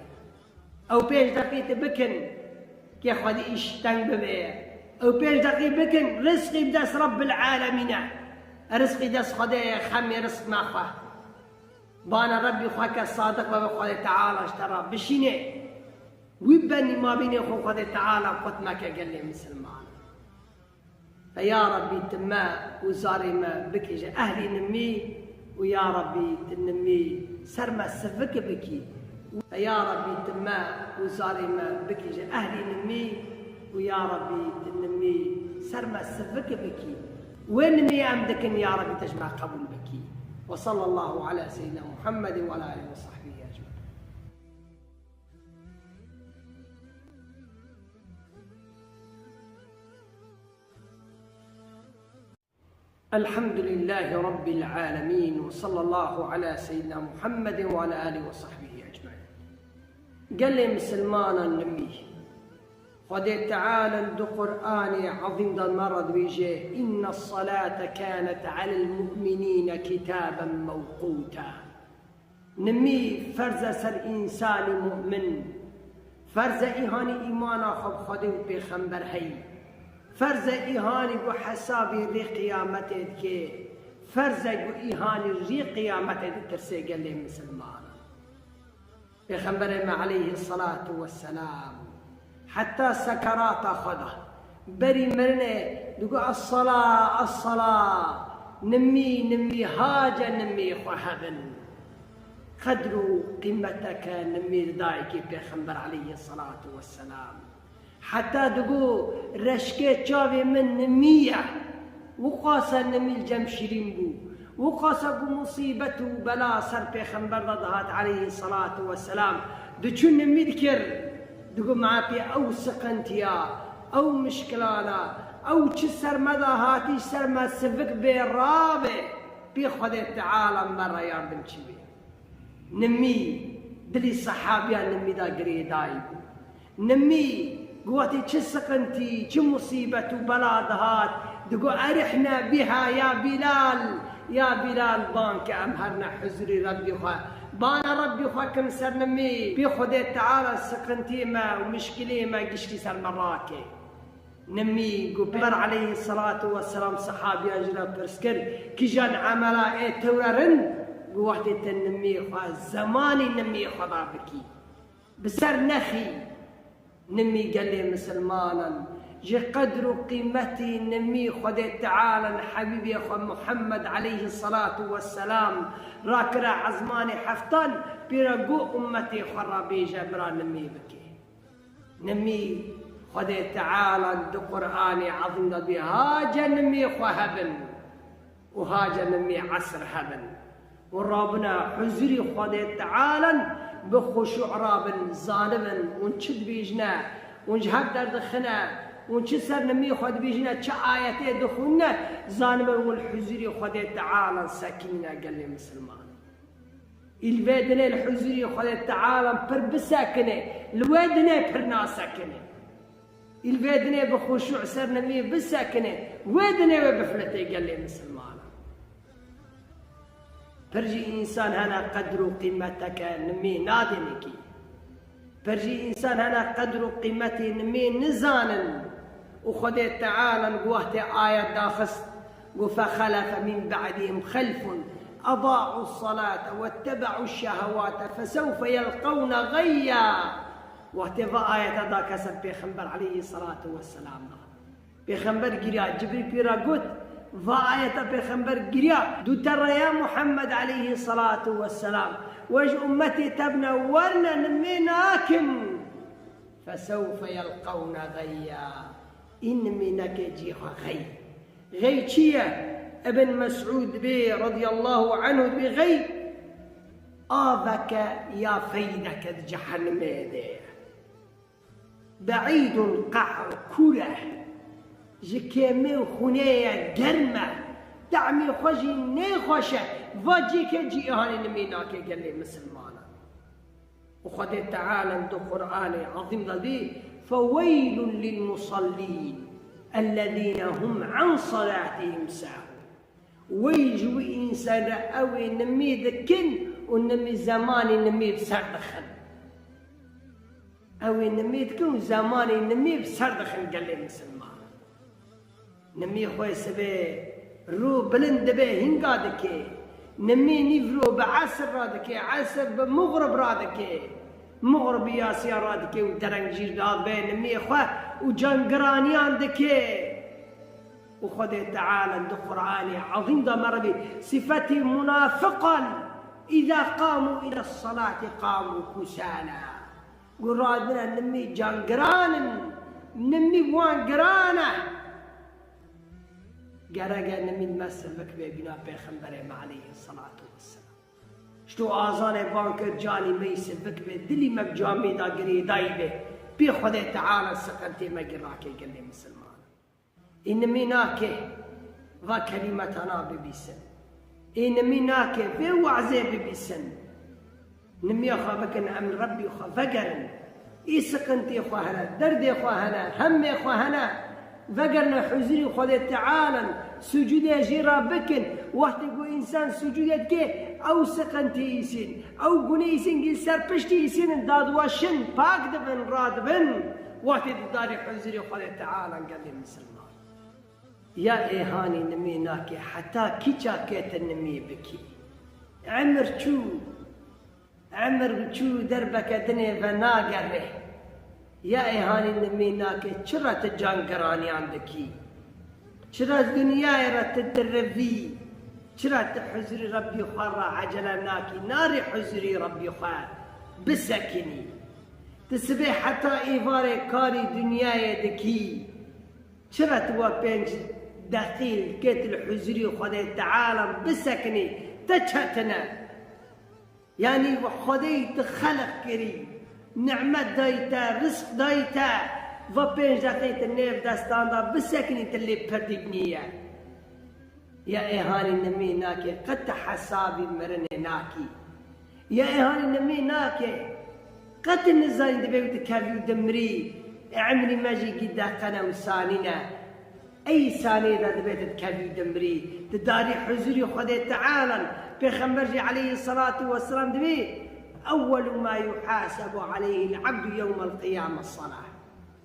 Ew pênc deqî tu bikin, kê Xwedî îş teng bibe. Ew pênc deqî bikin, rizqî bi dest Rabbil Alemîn e. Rizqî dest Xwedê ye, xemê rizq mexwe. Bana Rebbî xwe ke sadiq be, Xwedê Teala ji te re bişîne. Wî benî mabînê xwe Xwedê Teala qut meke gelê misilman. Fe ya Rebbî, tu me û zarê me bikî ji ehlî nimî û ya Rebbî, tu nimî ser me sivik bikî. Fe ya Rebbî, tu me û zarê me bikî ji ehlî nimî û ya Rebbî, tu nimî ser me sivik bikî. Wê nimî em dikin, ya Rebbî, tu ji me qebûl bikî. Ve sallallahu ala seyyidina Muhammedin ve ala alihi ve sahbihi ecmaîn. الحمد لله رب العالمين، وصلى الله على سيدنا محمد وعلى آله وصحبه أجمعين. Gelê misilmanan nimî. Xwedê Teala di Qur'anê Ezîm de me re dibêje, إن الصلاة كانت على المؤمنين كتابا موقوتا. Nimî ferz e ser însanî mu'min. Ferz e îhanî îmana xwe bi Xwedê û pêxember heyî. Ferz e îhanî ku hesabê rê qiyametê dike. Ferz e ku îhanî rê qiyametê ditirsê gelê misilmanan. Pêxemberê me aleyhî selatu wesselam heta sekerata xwe de, berî mirinê digot, "Es-sala, es-sala, nimî, nimî, hace nimî xwe hebin." Qedr û qîmeteke nimî dayikê Pêxember aleyhî selatu wesselam. Heta digot, "Reşkê çavê min nimî ye." Wiqasa nimî li cem şirîn bû. Wiqasa ku musîbet û bela ser Pêxember de dihat aleyhî selatu wesselam. Diçû nimî dikir. Digot, "Me pê ew siqintiya, ew mişkilana, ew çi ser me de hatî, ser me sivik bê rabe, pê Xwedê Teala me re yardimçî bê." Nimî, dilî sehabiya nimî de girêdayî bû. Nimî, ku wextê çi siqintî, çi musîbet û bela dihat, digot, "Erihne biha ya Bilal, ya Bilal, ban ke em herine huzurî Rebbî xwe." Bana Rebbî xwe kim ser nimî, pê Xwedê Teala siqintiyê me û mişkiliyê me giştî ser me rake. Nimî, ku Pêxember aleyhî selatu wesselam sehabiyan ji re pirs kir, "Kîjan emela ê tewre rind?" Ku wextê te nimî xwe, zemanî nimî xwe da bikî. Bi ser nexî, nimî gelê misilmanan, ji qedr û qîmetî nimî Xwedê Teala hebîbê xwe Muhammed aleyhî selatu wesselam rakire ezmanê heftan, pê re got ummetê xwe re bêje bira nimî bike. Nimî Xwedê Teala di Qur'anê Ezîm de dibê, "Hace nimî xwe hebin û hace nimî esr hebin." Û rabine huzurî Xwedê Teala bi xuşû rabin, zanibin hûn çi dibêjine, hûn ji hev derdixine, hûn çi ser nimî xwe dibêjine, çi ayetê dixwîne, zanibin hûn li huzurî Xwedê Teala sekinîne gelê misilman. Îl vê dinê li huzurî Xwedê Teala pir bisekine, li wê dinê pir nasekine. Îl vê dinê bi xuşû ser nimî bisekine, wê dinê wê bifilite gelê misilmanan. Pir jî însan hene qedr û qîmeteke nimî nadêne kî. Pir jî însan hene qedr û qîmetê nimê nizanin. Û Xwedê Teala gu wextê ayet daxist, gu, "Fexelefe min ba'dihim xelfun edaû salate wettebeû şehewate fesewfe yelqewne gayya." Wextê va ayeta da kese Pêxember aleyhî salatu wesselam da. Pêxember giriya, Cibrîl pê re got, va ayeta Pêxember giriya, dû te re ya Muhammed aleyhî salatu wesselam, we ji ummetê te bine, werine nimê nakin. Fesewfe yelqewne gayya. Î nimê neke cî xwe xey. Xey çi ye? Ibn Mesûd bê radiyallahu anhu dibê xey. Aveke ya feyneke di cehenimê de ye. Be'îdun qehr kûr e. Ji kêmê û xûnê ye, germ e. Tehmê xwe jî nêxweş e. Va cîkê cî îhanê nimî nake gelê misilmanan. Û Xwedê Teala di Qur'anê Ezîm de dî, "Feweylun lil musallîn, ellezîne hum an salatihim sahûn." Wey ji wî însan re ew ê nimî dikin û nimî zemanî nimî bi ser dixin. Ew ê nimî dikin û zemanî nimî bi ser dixin gelê misilman. Nimî xwe sibê rû bilind dibe hînga dike. Nimî nîvro bi esir radike, esir bi muxrib radike. Muxrib bi yasiya radike û dereng jîr dadibe nimî xwe û cangiraniyan dike. Û Xwedê Teala di Qur'anê Ezîm de me re bî sifetî munafiqan, "Îza qamû île salati qamû kusala." Gu radine nimî can giran in, nimî wan giran e. Gerek e nimî me sivik bê bîna Pêxemberê me aleyhi salatu vesselam. Ji to azanê ban kir canî me yî sivik bê, dilî me bi camî da girêdayî bê. Pê Xwedê Teala siqintê me girake gelê misilman. Ê nimî nake va kelîmetana bibîsin. Ê nimî nake vê wazê bibîsin. Nimiya xwe bikin, em li Rebbî xwe vegerin. Ê siqintê xwe hene, derdê xwe hene, hemê xwe hene. Vegerine huzurî Xwedê Teala, sucudê jî re bikin. Wextê ku însan sucudê dike, ew siqintê îsîn, ew gunê îsîn gî ser piştî îsîn in, dadweşin, pak dibin, radibin. Wextê di darê huzurê Xwedê Teala gelê misilman. Ya êhanî nimî nake, heta kîça kê tu nimî bikî? Emir çû, emir çû derbeke dinê venagere. Ya êhanî nimî nake, çira tu cangiraniyan dikî? Çira dinyayê re tu dirivî? Çira tu huzurî Rebbî xwe re ecele nakî, narî huzurî Rebbî xwe bisekinî? Tu sibê heta êvarê karî dinyayê dikî? Çira tu wa pênc deqî kê tu li huzurî Xwedê Teala bisekinî, te çetin e? Yanî Xwedê tu xelq kirî, nimet dayî te, rizq dayî te, va pênc deqî tu nêv destan de bisekinî, tu lê pirdî nîye. Ya êhanî nimî nake, qet tu hesabî mirinê nakî. Ya êhanî nimî nake, qet tu nizanî dibê tu kevî û dimirî, emrî me jî gî deqene û sanî ne. Ey saniyê de dibê tu dikevî û dimirî, di darî huzurî Xwedê Teala, Pêxember jî aleyhissalatu vesselam dibê, "Ewwelu ma yuhasebu aleyhil abdu yewmel qiyame salah."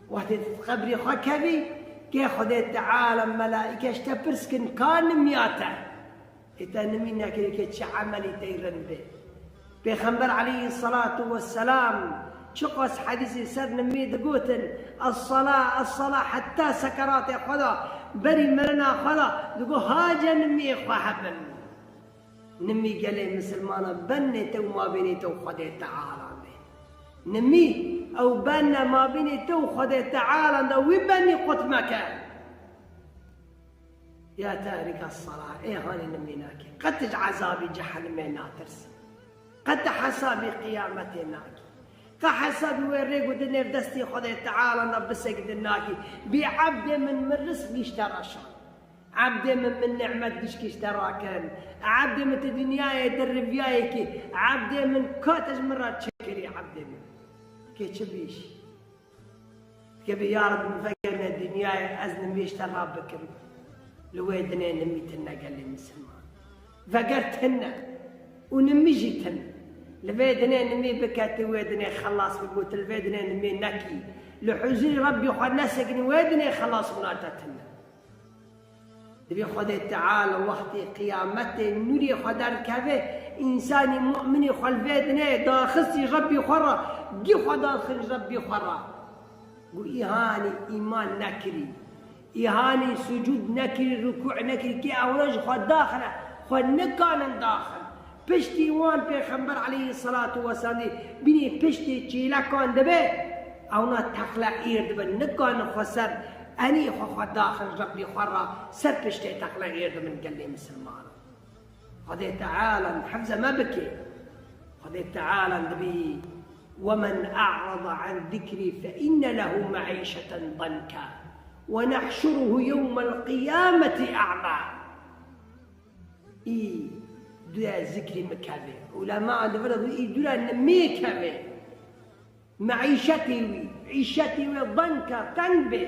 Wextê tu di qebrê xwe kevî, kê Xwedê Teala, melaîke ji te pirs kin, ka nimiya te? Ê te nimî nekirî ke çi emelî tey rind bê. Pêxember aleyhissalatu vesselam çiqas hedîsê ser nimî digotin, "Es-sala, es-sala", heta sekeratê xwe de, berî mirina xwe de, digot, "Hace nimiyê xwe hebin." Nimî gelê misilmana benê te û mabênê te û Xwedê Teala de. Nimî ew benne mabênê te û Xwedê Teala de, wî benî qut meke. Ya tarîka sala, ê hanî nimî nakî. Qet ji ezabî cehenimê natirsî. Qet hesabî qiyametê nakî. Qe hesabî wê rê ku di nêv destê Xwedê Teala de bisekidin nakî. Bî ebdê min, min rizq gişte reşan. Ebdê min, min nimet giş gişte rakin. Ebdê min ti dinyayê di riviyayekî. Ebdê min ka te ji min re çi kirî ebdê min? Kê çi bîş? Dikevî, ya Reb, min vegerine dinyayê, ez nimî ji te re bikim. Li wê dinê nimî tune gelê misilman. Veger tune. Û nimî jî tune. Li vê dinê nimî bike, tu wê dinê xelas bibû, tu li vê dinê nimî nekî. Li huzurî Rebbî xwe nesekinî, wê dinê xelas bûna te tune. Divê Xwedê Teala wextê qiyametê nûrê xwe derdikeve, însanî mu'minî xwe li vê dinê daxistî Rebbî xwe re, gî xwe dadixin ji Rebbî xwe re. Gu îhanî îman nekirî, îhanî sucûd nekirî, rukû nekirî, kê ewna ji xwe daxine, xwe nikanin daxin. Piştî wan Pêxember aleyhisselatu vesselam dî bînî piştê çêlekan dibe, ewna teqle êr dibin, nikanin xwe ser enî xwe xwe daxin Rebbî xwe re, ser piştê teqle êr dibin gelê misilmanan. Xwedê Teala hifze me bike. Xwedê Teala dibî, "Wemen a'rada an zikrî fe inne lehu me'îşeten danka, we nehşuruhu yewmel qiyameti a'ma." Î dûya zikrî min kevê. Ulema di vir de, î dûya nimê kevê. Meîşetê wî, îşetê wê danka teng bê.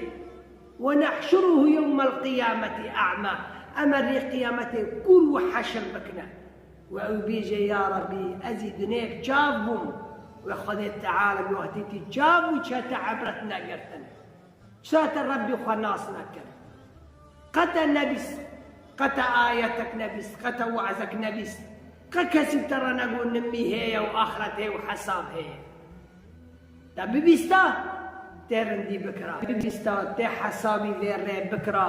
"We nehşuruhu yewmel qiyameti a'ma." Em ê rê qiyametê kûr û heşir bikine. We ew bêje, "Ya Rabbî, ez î dunê bi çav bûm." We Xwedê Teala wextê tî çav bû, çe te ibret negirtin. Çira te Rebbî xwe nas nekir? Qe te nebîst, qe te ayetek nebîst, qe te wazek nebîst, qe kesî te re negot nimî heye û axret heye û hesab heye. Te bibîsta, tê rindî bikira, bibîsta, tê hesabî vê rê bikira,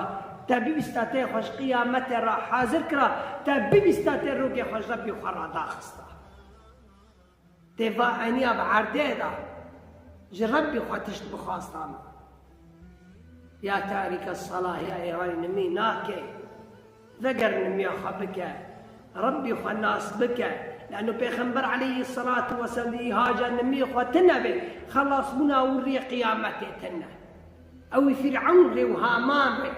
te bibîsta, tê xwe ji qiyametê re hazir kira, te bibîsta, tê rokê xwe ji Rebbî xwe re daxista. Tê va eniya bi erdê de ji Rebbî xwe tişt bixwastan. Ya tarîke selahê, ê hanî nimî nake. Veger nimiya xwe bike. Rebbî xwe nas bike. Lano Pêxember aleyhî selatu weselam dî îhaca nimî xwe tine be. Xelasbûna wî rê qiyametê tine. Ew ê Fîrewn rê û Haman rê.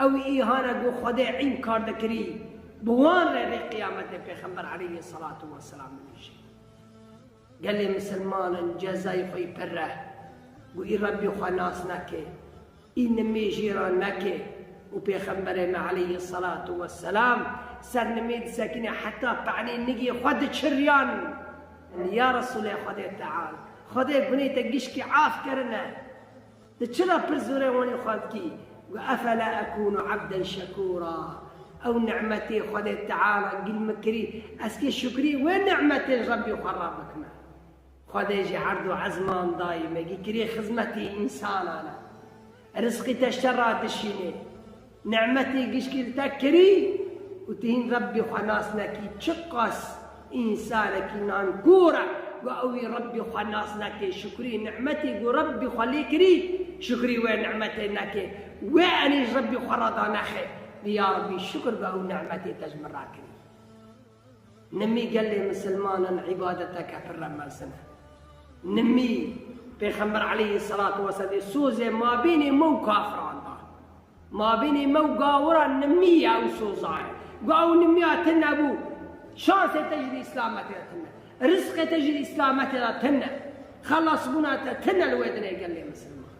Ew îhane ku Xwedê înkar dikirî, bi wan re rê qiyametê Pêxember aleyhî selatu weselam dibêje. Gelê misilmanan cezayê xwe yî pir e. Ku î Rebbî xwe nas neke, î nimê jê re neke û Pêxemberê me aleyhî selatu weselam ser nimê disekine heta penê nigê xwe diçiriyan. Ya Resûlê Xwedê Teala, Xwedê gunê te gişkî af kirine. Tu çira pir zûrê wanî xwe dikî? Got, "Efela ekûnu ebden şekûra?" Ew nimetê Xwedê Teala gil min kirî, ez kê şukrî wê nimetê ji Rebbî xwe re bikime? Xwedê jî erd û ezman dayî me, gî kirî xizmetî însanan e. Rizqî te ji te re dişînê. Nimetê gişkî li te kirî û tu hîn Rebbî xwe nas nekî. Çiqas însanekî nankor e, ku ew ê Rebbî xwe nas neke, şukrî nimetê ku Rebbî xwe lê kirî, şukrî wê nimetê neke. Wê enê ji Rebbî xwe re da nexe. Bi ya Rebbî şukir ku ew nimetê te ji min re kirî. Nimî gelê misilmanan îbadeteke pir re mezin e. Nimî Pêxember aleyhî selatu weselam sozê mabênê me û kafiran da. Mabênê me û gawira nimî ye ew soza ye. Got ew nimiya tune bû, şansê te jî di îslametê de tune. Rizqê te jî di îslametê de tune. Xelasbûna te tune li wê dinê gelê misilman.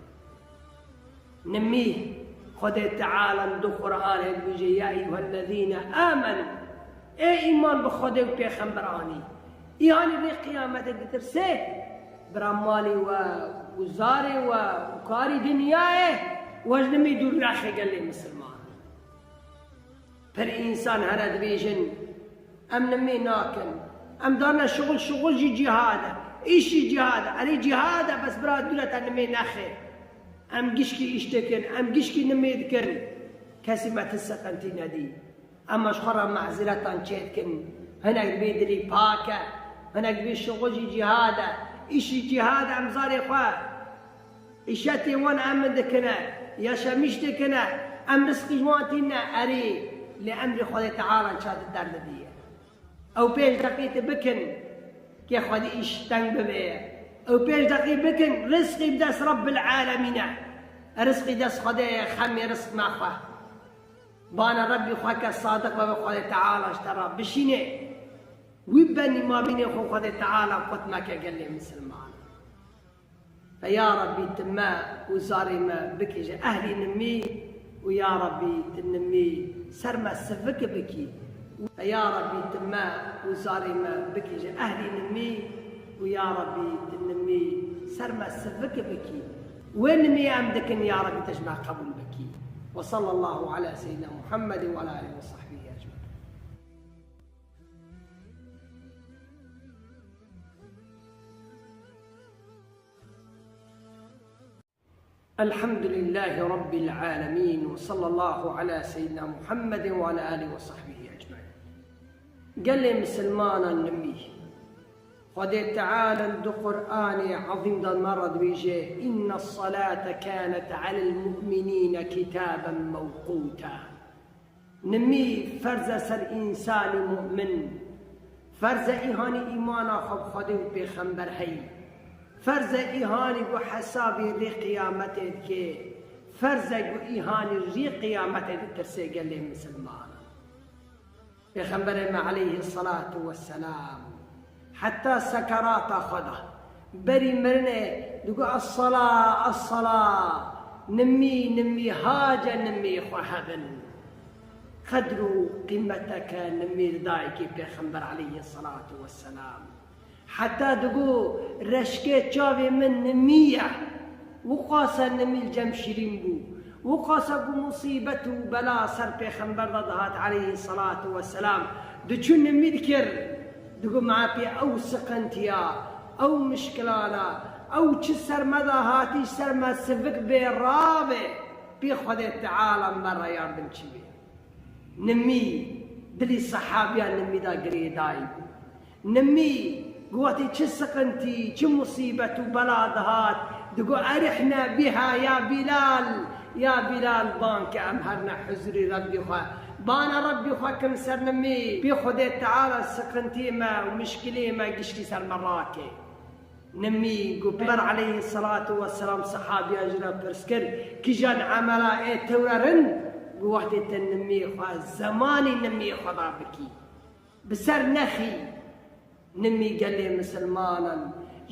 Nimî Xwedê Teala di Qur'anê dibêje, "Ya eyyuhellezîne amenû." Ê îman bi Xwedê û Pêxember anî. Îhanî rê qiyametê ditirsê, bira malê we û zarê we û karî dinyayê we ji nimî dûr naxê gelê misilman. Pir însan here dibêjin, "Em nimê nakin. Em darne şixul, şixul jî cîhad e. Îş jî cîhad e. Erê cîhad e, bes bira dûre te nimê nexê. Em gişkî îş dikin, em gişkî nimê dikin." Kesî me ti sekentî nedî. Em ji xwe re mezîretan çêdikin. Hinek dibê dilî pak e. Hinek dibê şixul jî cîhad e. Îş jî cîhad e, em zarê xwe. Îşetê wan em dikine, yaşamîş dikine, em rizqî ji wan tîne erê, lê emrê Xwedê Teala çawa derdidî. Ew pênc deqî tu bikin, kê Xwedê îş teng bibe. Ew pênc deqî bikin, rizqî bi dest Rebbil Alemîn e. Rizqî dest Xwedê ye, xemê rizq mexwe. Bana Rebbî xwe ke sadiq be, Xwedê Teala ji te re bişîne. Wî benî mabînê xwe Xwedê Teala qut meke gelê misilman. Fe ya Rebbî, tu me û zarê me bikî ji ehlî nimî û ya Rebbî, tu nimî ser me sivik bikî. Fe ya Rebbî, tu me û zarê me bikî ji ehlî nimî û ya Rebbî, tu nimî ser me sivik bikî. Wê nimî em dikin, ya Rebbî, tu ji me qebûl bikî. Ve sallallahu ala seyyidina Muhammedin ve ala alihi ve sahbihi ecmaîn. Elhamdülillâhi Rabbil âlemîn ve sallallahu ala seyyidina Muhammedin ve ala alihi ve sahbihi ecmaîn. Gelê misilmanan nimî. Xwedê Teala di Qur'anê Ezîm de me re dibêje, "Inne salate kanet alel mu'minîne kitaben mewqûta." Nimî ferz e ser însanê mu'min. Ferz e îhanî îmana xwe bi Xwedê û pêxember heyî. Ferz e îhanî ku hesabê rê qiyametê dikê. Ferz e ku îhanî rê qiyametê ditirsê gelê misilmanan. Pêxemberê me aleyhî selatu wesselam heta sekerata xwe de berî mirinê digot, "Es-sela, es-sela, nimî, nimî, hace nimî xwe hebin." Qedr û qîmeteke nimî li dayikê Pêxember aleyhî selatu wesselam. Heta digot, "Reşkê çavê min nimî ye." Wiqasa nimî li cem şirîn bû. Wiqasa ku musîbet û bela ser Pêxember de dihat aleyhî selatu wesselam. Diçû nimî dikir. Digot, "Ma pê ew siqintiya, ew mişkilana, ew çi ser me de hatî, ser me sivik bê rabe, pê Xwedê Teala me re yardimçî bê." Nimî, dilî sehabiya nimî de girêdayî bû. Nimî, ku wextê çi siqintî, çi musîbet û bela dihat, digot, "Erihne biha ya Bilal, ya Bilal, bang ke em herine huzurî Rebbî xwe. Bana Rebbî xwe kim ser nimî, pê Xwedê Teala siqintiyê me û mişkilê me giştî ser me rake." Nimî, ku Pêxember aleyhî selatu wesselam sehabiyan ji re pirs kir, "Kîjan emela ê tewre rind?" Ku wextê te nimî xwe, zemanî nimî xwe da bikî. Bi ser nexî, nimî gelê misilmanan,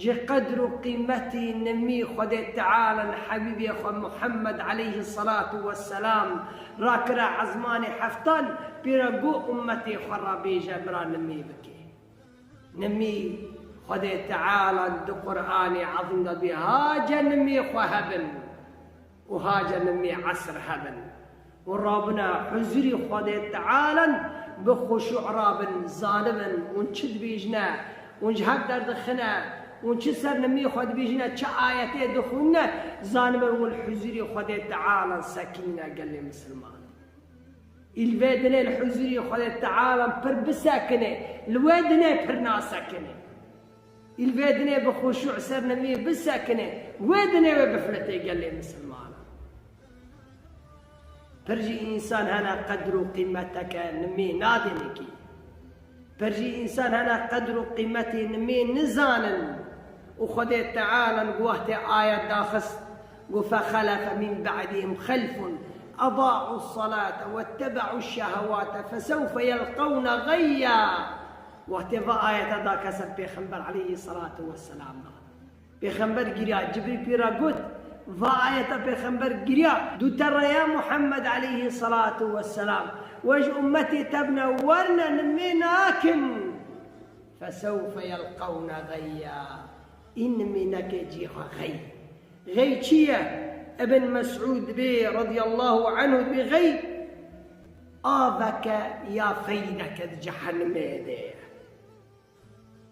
ji qedr û qîmetî nimî Xwedê Teala hebîbê xwe Muhammed aleyhî selatu wesselam rakire ezmanê heftan, pê re got ummetê xwe re bêje bira nimî bike. Nimî Xwedê Teala di Qur'anê Ezîm de bê, "Hace nimî xwe hebin." Û hace nimî esr hebin. Û rabine huzurî Xwedê Teala bi xuşû rabin, zanibin, hûn çi dibêjine, hûn ji hev derdixine, hûn çi ser nimî xwe dibêjine, çi ayetê dixwîne, zanibin hûn li huzurî Xwedê Teala sekinîne gelê misilman. Îl vê dinê li huzurî Xwedê Teala pir bisekine, li wê dinê pir nasekine. Îl vê dinê bi xuşû ser nimî bisekine, wê dinê wê bifilitê gelê misilmanan. Pir jî însan hene qedr û qîmeteke nimî nadinê kî. Pir jî însan hene qedr û qîmetê nimî nizanin. Û Xwedê Teala gu wextê ayet daxist, gu, "Fexelefe min ba'dihim xelfun eda'u salate wettebe'u şehewate fesewfe yelqewne gayya." Wextê va ayeta da keser Pêxember aleyhî salatu wesselam da. Pêxember giriya, Cibrîl pî re got, va ayeta Pêxember giriya, du te re ya Muhammed aleyhî salatu wesselam, we ji ummetê te bine, werine nimê nakin. Fesewfe yelqewne geyya. Î nimê neke cî xwe xey. Xey çi ye? Ibn Mesûd dibê radiyallahu anhu dibê xey aveke ya feyneke di cehennemê de ye.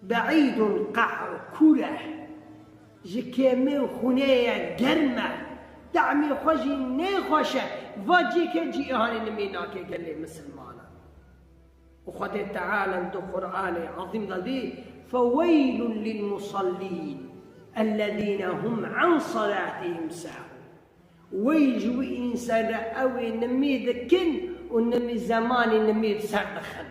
Be'îdun qe'r kûr e. Ji kêmê û xûnê ye, germ e. Tehmê xwe jî nêxweş e. Va cîkê cî îhanê nimê nake gelê misilmanan. Û Xwedê Teala di Qur'anê Ezîm de dî, "Feweylun lil musallîn, ellezîne hum an salatihim sahûn." Wey ji wî însan re ew ê nimî dikin û nimî zemanî nimî bi ser dixin.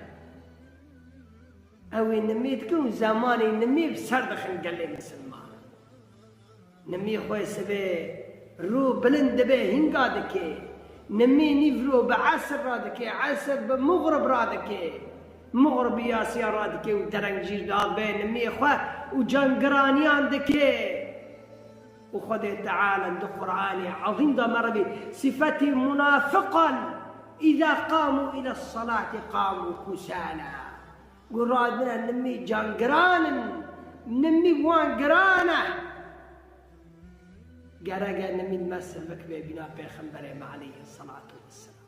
Ew ê nimî dikin û zemanî nimî bi ser dixin gelê misilman. Nimî xwe sibê rû bilind dibe hînga dike. Nimî nîvro bi esr ra dike, esr bi muxrib ra dike. Muxrib bi yasiya ra dike û dereng jîr dibe nimî xwe û cangiraniyan dike. Û Xwedê Teala di Qur'anê Ezîm de me re bî sifetî munafiqan, "Îza qamu île salati qamu kusala." Gu radine nimî can giran in, nimî wan giran e. Gerek e nimî me sivik bê bîna Pêxemberê me aleyhî salatu wesselam.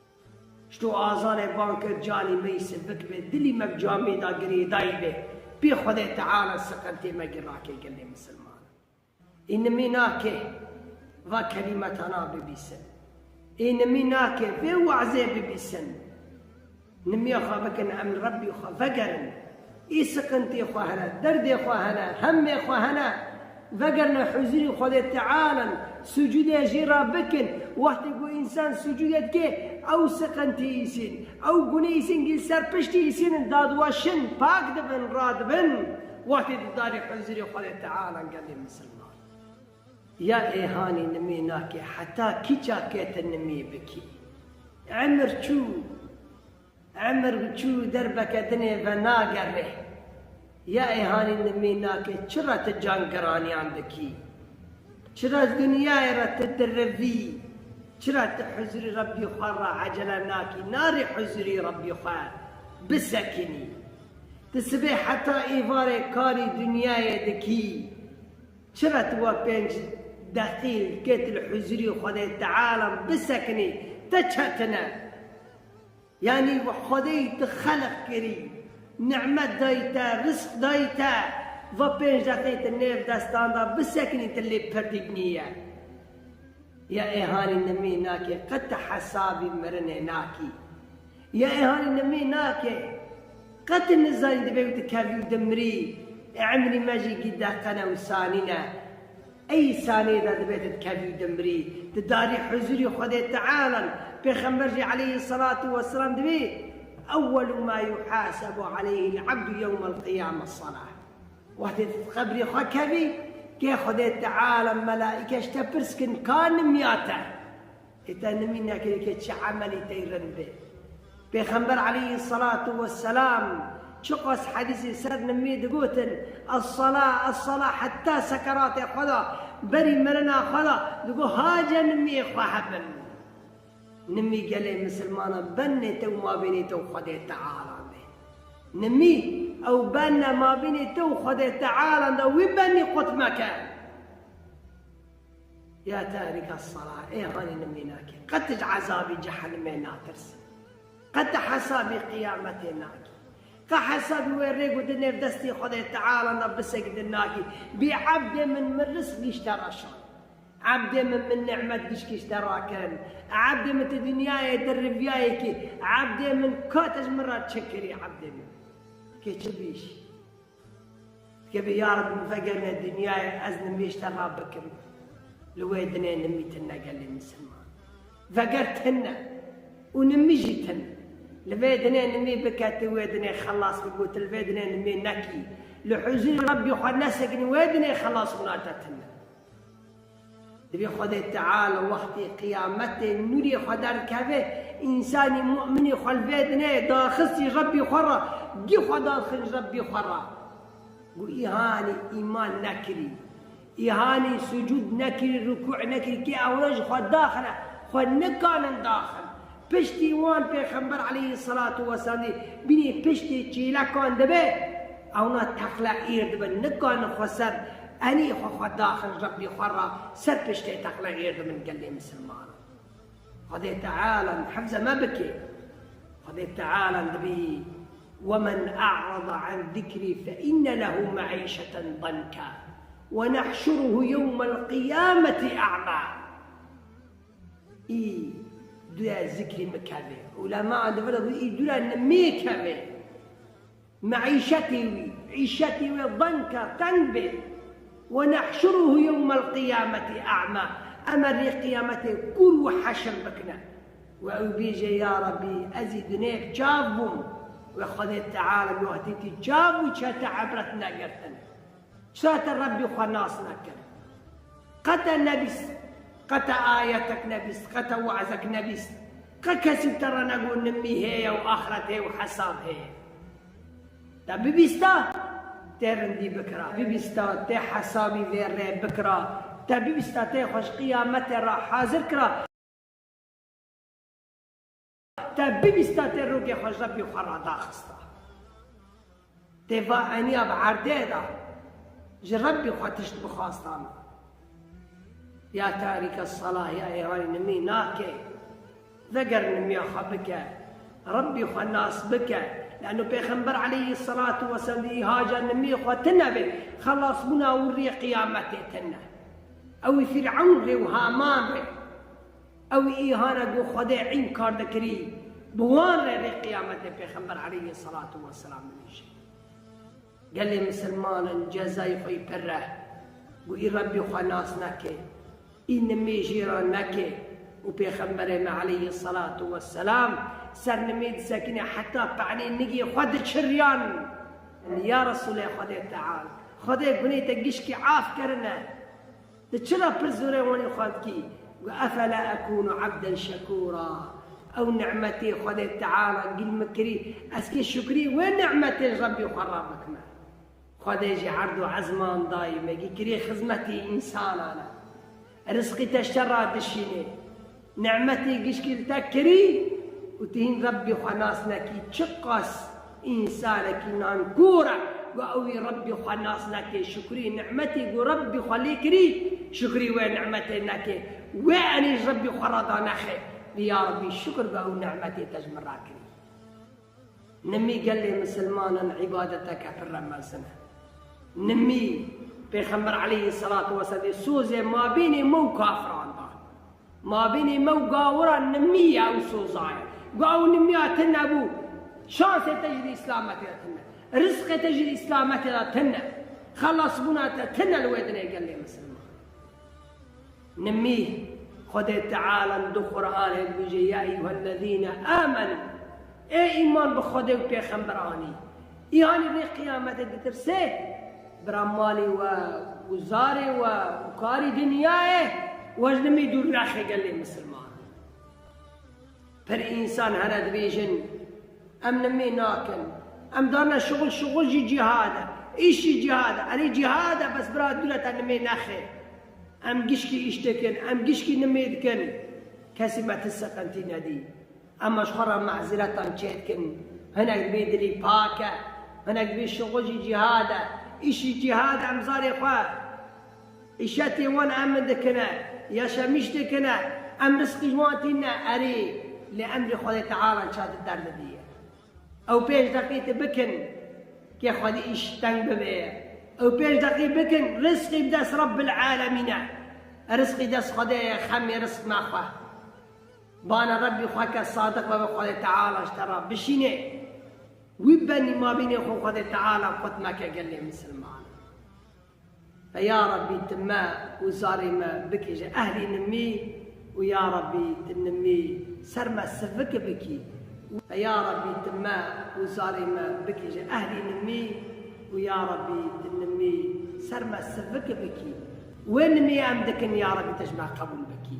Ji to azanê ban kir canî me yî sivik bê, dilî me bi camê de girêdayî bê. Pê Xwedê Teala siqintê me girake gelê misilman. Ê nimî nake va kelîmetana bibîsin. Ê nimî nake vê wazê bibîsin. Nimiya xwe bikin, em li Rebbî xwe vegerin. Ê siqintê xwe hene, derdê xwe hene, hemê xwe hene. Vegerine huzurî Xwedê Teala, sucûdê jê re bikin. Wextê ku însan sucûdê dike, ew siqintî îsîn, ew gunê îsîn, gî ser piştî îsîn, dadweşin, pak dibin, radibin. Wextê di darî huzurî Xwedê Teala, gelê misilman. Ya êhanî nimî nake, heta kîça kete nimî bikî. Emir çû, emir çû, derbeke dinê venagere. Ya êhanî nimî nake, çira tu can giraniyan dikî? Çira dinyayê re tu dirivî? Çira tu huzurî Rebbî xwe re ecele nakî, narî huzurî Rebbî xwe bisekinî? Tu sibê heta êvarê karî dinyayê dikî. Çira tu wa pênc deqî kêt li huzurî Xwedê Teala bisekinî, te çetine? Yanî Xwedê tu xelq kirî, nimet dayî te, rizq dayî te, va pênc deqî tu nêv destan de bisekinî, tu lê pirdî nîye. Ya êhanî nimî nake, qet tu hesabî mirinê nakî. Ya êhanî nimî nake, qet tu nizanî dibê tu kevî û dimirî, emrî me jî gî deqene û sanî ne. Ey saniyê de dibê tu dikevî û dimirî, di darî huzurî Xwedê Teala, Pêxember jî aleyhisselatu vesselam dibê, "Ewwelu ma yuhasebu aleyhil abdu yewmel qiyame salah." Wextê tu qebrê xwe kevî, kê Xwedê Teala, melaîke ji te pirs kin, ka nimiya te? Ê te nimî nekirî ke çi emelî tey rind bê. Pêxember aleyhisselatu vesselam çiqas hedîsê ser nimî digotin, "Es-sala, es-sala", heta sekeratê xwe de, berî mirina xwe de, digot, "Hace nimiyê xwe hebin." Nimî gelê misilmanan benê te û mabênê te û Xwedê Teala de. Nimî ew benne mabênê te û Xwedê Teala de, wî benî qut meke. Ya tarîka sala, ê hanî nimî nakî. Qet ji ezabî cehennemê natirsî. Qet hesabî qiyametê nakî. Qet hesabî wê rêk û di nêv destî Xwedê Teala de bisekî di nakî. Bî ebdê min, min rizq gişte raşan. Ebdê min, min nimet gişt gişte rakirin. Ebdê min ti dinyayê di riviyayekî. Ebdê min ka te ji min re çi kirî ebdê min? Kê çi bîş? Dikevê, ya Reb, min vegerine dinyayê, ez nimî ji te re bikim. Li wê dinê nimî tune gelê misilman. Veger tune. Û nimî jî tune. Li vê dinê nimî bike, tu wê dinê xelas bibû, tu li vê dinê nimî nekî. Li huzurî Rebbî xwe nesekinî, wê dinê xelas bûna te tune. Dibê Xwedê Teala wextê qiyametê nûrê xwe derdikeve, însanî mu'minî xwe li vê dinê daxistî Rebbî xwe re, gî xwe daxin Rebbî xwe re. Got, îhanî îman nekirî, îhanî sucûd nekirî, rukû nekirî, kê ewro ji xwe daxine, xwe nikanin daxin. Piştî wan Pêxember aleyhisselatu vesselam dî, bînî piştê çêlekan dibe, ewna teqle êr dibin, nikanin xwe ser enî xwe xwe daxin Rebbî xwe re, ser piştê teqle êr dibin gelê misilmanan. Xwedê Teala hifze me bike. Xwedê Teala dibî, "Wemen a'rada an zikrî fe inne lehu me'îşeten danka ve nehşuruhu yewmel qiyameti a'ma." Î dûre zikrî min kevê. Ulema di vir de got, î dûre nimê kevê. Meîşetê wî, îşetê wê danka teng bê. Ve nehşuruhu yewmel qiyameti a'ma. Em ê rê qiyametê kûr û heşir bikine. Ve ew bêje, ya Rebbî, ez î dinêk çav bûm. Ve Xwedê Teala wextê tî çav û çete ebret negirtin. Çira te Rebbî xwe nas nekir? Qe te nebîst, qe te ayetek nebîst, qe te wazek nebîst, qe kesî te re negot nimî heye û axret heye û hesab heye? Te bibîsta tê rindî bikira, bibîsta tê hesabî vê rê bikira, te bibîsta tê xwe ji qiyametê re hazir kira. Te bibîsta tê rokê xwe ji Rebbî xwe re daxista. Tê va eniya bi erdê de ji Rebbî xwe tişt bixwastana. Ya tarîke sela, ya êhanî nimî nake. Veger nimiya xwe bike. Rebbî xwe nas bike. Lano Pêxember aleyhisselatu vesselam dî îhaca nimî xwe tine be. Xelasbûna wî rê qiyametê tine. Ew ê Fîrewn rê û Haman rê. Ew îhane ku Xwedê înkar dikirî, bi wan re rê qiyametê Pêxember aleyhisselatu vesselam dimîşe. Gelê misilmanan cezayê xwe yî pir e. Got, î Rebbî xwe nas neke, î nimî jê re neke. Û Pêxemberê me aleyhî selatu wesselam ser nimî disekine heta penê nigê xwe diçiriyan. Ya Resûlê Xwedê Teala, Xwedê gunê te gişkî af kirine. Tu çira pir zorê wanî xwe dikî? Got, efela ekûnu ebden şekûra. Ew nimetê Xwedê Teala gil min kirî, ez kê şukrî wê nimetê ji Rebbî xwe re bikime. Xwedê jî erd û ezman dayî me, gî kirî xizmetî însanan e. Rizqî te ji te re dişînê. Nimetê gişkî li te kirî û tu hîn Rebbî xwe nas nekî. Çiqas însanekî nankor e, ku ew ê Rebbî xwe nas neke, şukrî nimetê ku Rebbî xwe lê kirî, şukrî wê nimetê neke, wê enê ji Rebbî xwe re da nexe. Ya Rebbî, şukir ku ew nimetê te ji min re kirî. Nimî gelê misilmanan îbadeteke pir re mezin e. Nimî, Pêxember aleyhî selatu weselam sozê mabênê me û kafiran da. Mabênê me û gawiran nimî ye ew soza ye. Ku ew nimiya tune bû, şansê te jî li îslametê de tune. Rizqê te jî li îslametê de tune. Xelasbûna te tune li wê dinê gelê misilman. Nimî, Xwedê Teala di Qur'anê dibêje, ya eyyuhellezîne amenû, ê îman bi Xwedê û Pêxember anî, îhanî rê qiyametê ditirsê, bira malê we û zarê we û karî dinyayê we ji nimî dûr nexe gelê misilman. Pir însan hene dibêjin, em nimê nakin. Em darne şixul, şixul jî cîhad e. Îş jî cîhad e. Erê cîhad e, bes bira dûre te nimê nexe. Em gişkî îş dikin, em gişkî nimê dikin. Kesî me ti siqintî nedî. Em ji xwe re mezîretan çêdikin. Hinek dibê dilî pak e. Hinek dibê şixul jî cîhad e. Îş jî cîhad e, em zarê xwe Îşetê wan em dikine, yaşamîş dikine, em rizqî ji wan tîne, erê, lê emrê Xwedê Teala çadir derdidiye. Ew pênc deqî tu bikin, kê Xwedê îş teng bibe. Ew pênc deqî bikin, rizqî bi dest Rabbil Alemîn e. Rizqî dest Xwedê ye, xemê rizq naxwe. Bana Rebbî xwe ke sadiq be, Xwedê Teala ji te re bişîne. Wî benî mabînê xwe Xwedê Teala qut meke gelê misilman. Fe ya Rebbî, tu me û zarê me bikî ji ehlî nimî û ya Rebbî, tu nimî ser me sivik bikî. Fe ya Rebbî, tu me û zarê me bikî ji ehlî nimî û ya Rebbî, tu nimî ser me sivik bikî. Wê nimî em dikin, ya Rebbî, tu ji me qebûl bikî.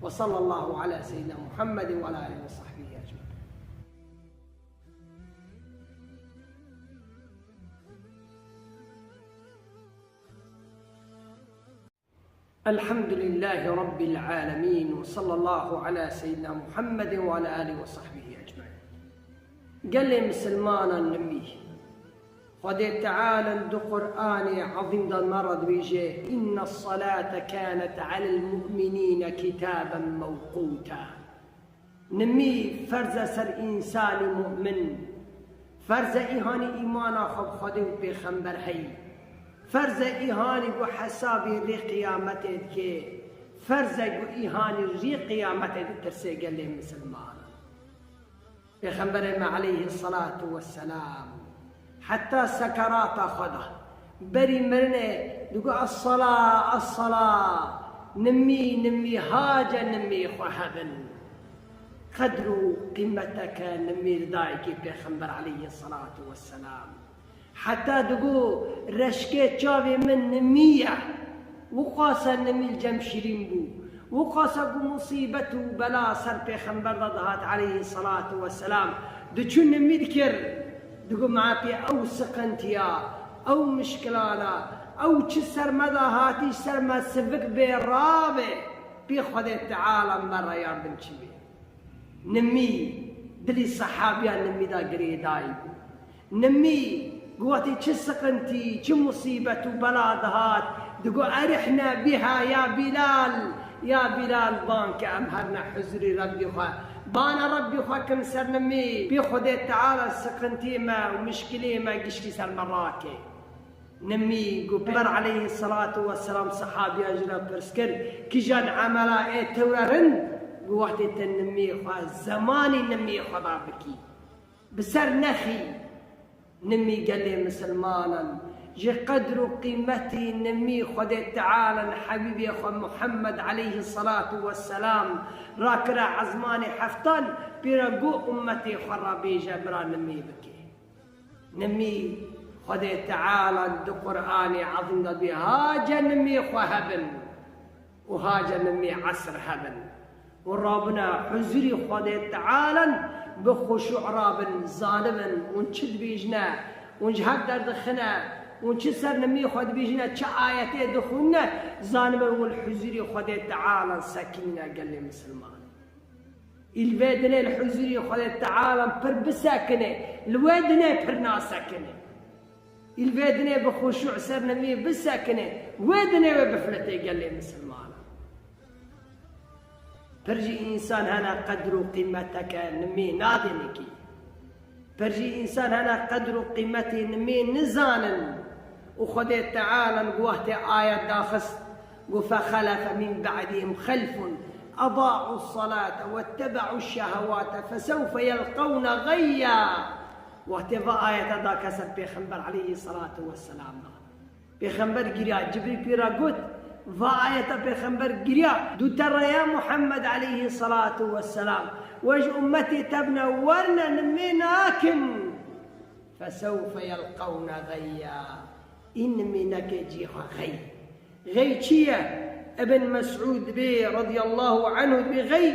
Ve sallallahu ala seyyidina Muhammedin ve ala alihi ve sahbihi ecmaîn. Elhamdülillâhi Rabbil âlemîn ve sallallahu ala seyyidina Muhammedin ve ala âlihi ve sahbihi ecmaîn. Gelê misilmanan nimî. Xwedê Teala di Qur'anê Ezîm de me re dibêje, inne salate kanet alel mu'minîne kitaben mewqûta. Nimî ferz e ser însanî mu'min. Ferz e îhanî îmana xwe bi Xwedê û pêxember heyî. Ferz e îhanî ku hesabê rê qiyametê dike. Ferz e ku îhanî rê qiyametê ditirsê gelê misilmanan. Pêxemberê me aleyhî selatu wesselam heta sekerata xwe de, berî mirinê digot, "Es-sala, es-sala, nimî, nimî, hace nimî xwe hebin." Qedr û qîmeteke nimî li dayikê Pêxember aleyhî selatu wesselam. Heta digot, "Reşkê çavê min nimî ye." Wiqasa nimî li cem şirîn bû. Wiqasa ku musîbet û bela ser Pêxember de dihat aleyhî selatu wesselam, diçû nimî dikir. Digot, "Ma pê ew siqintiya, ew mişkilana, ew çi ser me de hatî, ji ser me sivik bê, rabe, pê Xwedê Teala me re yardimçî bê." Nimî, dilî sehabiyan nimî de girêdayî bû. Nimî, ku wextê çi siqintî, çi musîbet û bela dihat, digot, "Erihne biha ya Bilal, ya Bilal, ban ke em herne huzurî Rebbî xwe." Bana Rebbî xwe kin ser nimî, pê Xwedê Teala siqintiyê me û mişkilê me gişkî ser me rake. Nimî, ku Pêxember aleyhî selatu wesselam sehabiyan jî re pirs kir, "Kîjan emela ê tewre rind?" Ku wextê te nimî xwe, zemanî nimî xwe da bikî. Bi ser nexî, nimî gelê misilmanan, Ji qedr û qîmetî nimî Xwedê Teala li Hebîbê xwe Muhammed aleyhî selatu we selam rakire ezmanê heftan, pê re got ummetê xwe re bêje bira nimî bike. Nimî Xwedê Teala di Qur'anê Ezîm de dibê, hace nimî xwe hebin û hace nimî esr hebin. Û rabine huzurî Xwedê Teala bi xuşû rabin, zanibin hûn çi dibêjine, hûn ji hev derdixine, hûn çi ser nimî xwe dibêjine, çi ayetê dixwîne, zanibin hûn li huzurî Xwedê Teala sekinîne gelê misilman. Î li vê dinê li huzurî Xwedê Teala pir bisekine, li wê dinê pir nasekine. Î li vê dinê bi xuşû ser nimî bisekine, wê dinê wê bifilite gelê misilmanan. Pir jî însan hene qedr û qîmeteke nimî nadîne kî. Pir jî însan hene qedr û qîmetê nimî nizanin. Û Xwedê Teala gu wextê ayet daxist, gu, "Fexelefe min ba'dihim xelfun edaû selate wettebeû şehewate fesewfe yelqewne geyya." Wextê va ayete da kese Pêxember aleyhî selatu wesselam da. Pêxember giriya, Cibrîl pê re got, va ayeta Pêxember giriya, du te re ya Muhammed aleyhî selatu wesselam, we ji ummetê te bine, werine nimê nakin. Fesewfe yelqewne geyya. Î nimê neke cî xwe xey. Xey çi ye? Ibn Mesûd dibê radiyallahu anhu dibê xey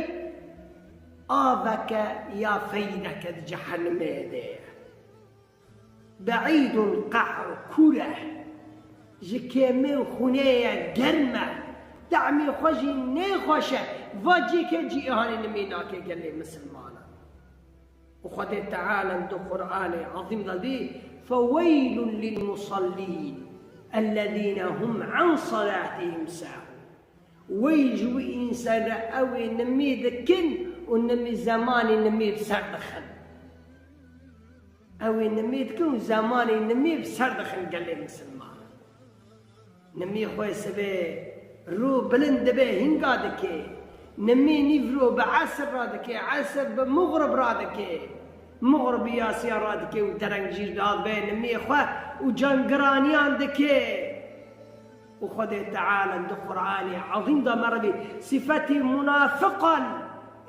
aveke ya feyneke di cehennemê de ye. Be'îdun qe'r kûr e. Ji kêmê û xûnê ye, germ e. Tehmê xwe jî nêxweş e. Va cîkê cî îhanê nimê nake gelê misilmanan. Û Xwedê Teala di Qur'anê Ezîm de dî, "Feweylun lil musallîn, ellezîne hum an salatihim sahûn." Wey ji wî însan re ew ê nimî dikin û nimî zemanî nimî bi ser dixin. Ew ê nimî dikin û zemanî nimî bi ser dixin gelê misilman. Nimî xwe sibê rû bilind dibe hinga dike. Nimî nîvro bi esir ra dike, esir bi muxrib ra dike. Muxrib yasiya ra dike û dereng jîr dadibe nimî xwe û cangiraniyan dike. Û Xwedê Teala di Qur'anê Ezîm de me re bî sifetî munafiqan,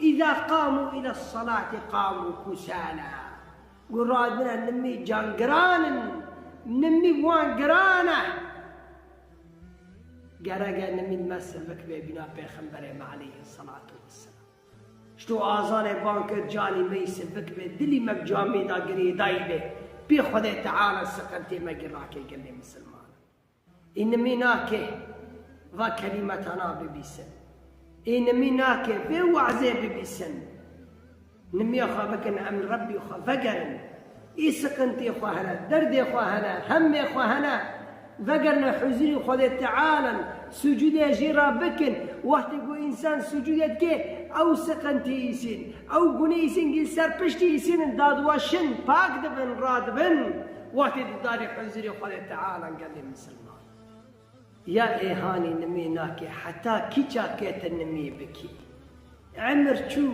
"Îza qamu île salati qamu kusala." Gu radine nimî can giran in, nimî wan giran e. Gerek e nimî me sivik be bîna Pêxemberê me aleyhî selatu wesselam. Ji to azanê ban kir canî me yî sivik be, dilî me bi camê de girêdayî be. Pê Xwedê Teala siqintê me gir rake gelê misilman. Ê nimî nake va kelîmetana bibîsin. Ê nimî nake vê wazê bibîsin. Nimiya xwe bikin, em li Rebbî xwe vegerin. Ê siqintê xwe hene, derdê xwe hene, hemmê xwe hene. Vegerine huzurî Xwedê Teala, sucudê jê re bikin. Wextê ku însan sucudê dike, ew siqintî îsîn, ew gunê îsîn gî ser piştî îsîn in, dadweşin, pak dibin, radibin. Wextê di darê huzurê Xwedê Teala gelê misilman. Ya êhanî nimî nake, heta kîça kê tu nimî bikî? Emir çû,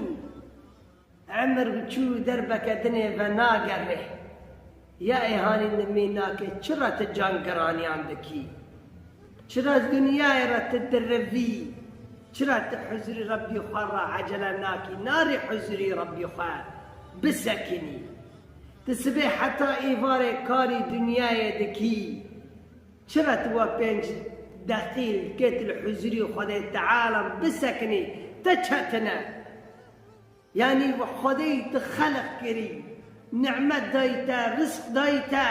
emir çû derbeke dinê venagere. Ya êhanî nimî nake, çira tu cangiraniyan dikî? Çira dinyayê re tu dirivî? Çira tu huzurî Rebbî xwe re ecele nakî? Narî huzurî Rebbî xwe bisekinî. Tu sibê heta êvarê karî dinyayê dikî. Çira tu we pênc deqî kê tu li huzurî Xwedê Teala bisekinî, te çetin e? Yanî we Xwedê te xelq kirî, nimet dayî te, rizq dayî te,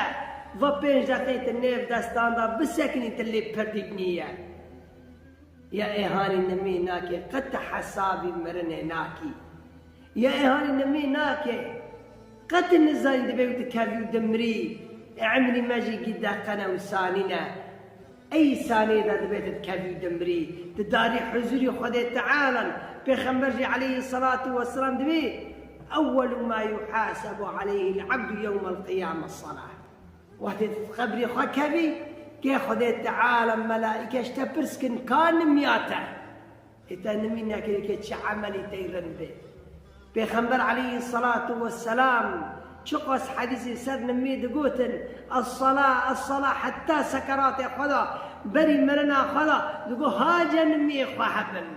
ve pênc deqî tu nêv destan de bisekinî, tu lê pirdîk nîye. Ya êhanî nimî nake, qet tu hesabî mirinê nakî. Ya êhanî nimî nake, qet tu nizanî dibê û tu kevî û dimirî, emrî me jî gî deqene û sanî ne. Ey saniyê de dibê tu dikevî û dimirî, tu darî huzurî Xwedê Teala. Pêxember jî aleyhî selatu wesselam dibê, "Ewwelu ma yuhasebu aleyhîl abdu yewmel qiyame selah." Wextê tu qebrê xwe kevî, kê Xwedê Teala, melaîke ji te pirs kin, ka nimiya te? Ê te nimî nekirî ke çi emelî tey rind bê. Pêxember aleyhî selatu wesselam Çiqas hedîsê ser nimî digotin, "Es-sala, es-sala", heta sekeratê xwe de, berî mirina xwe de, digot, "Hace nimiyê xwe hebin."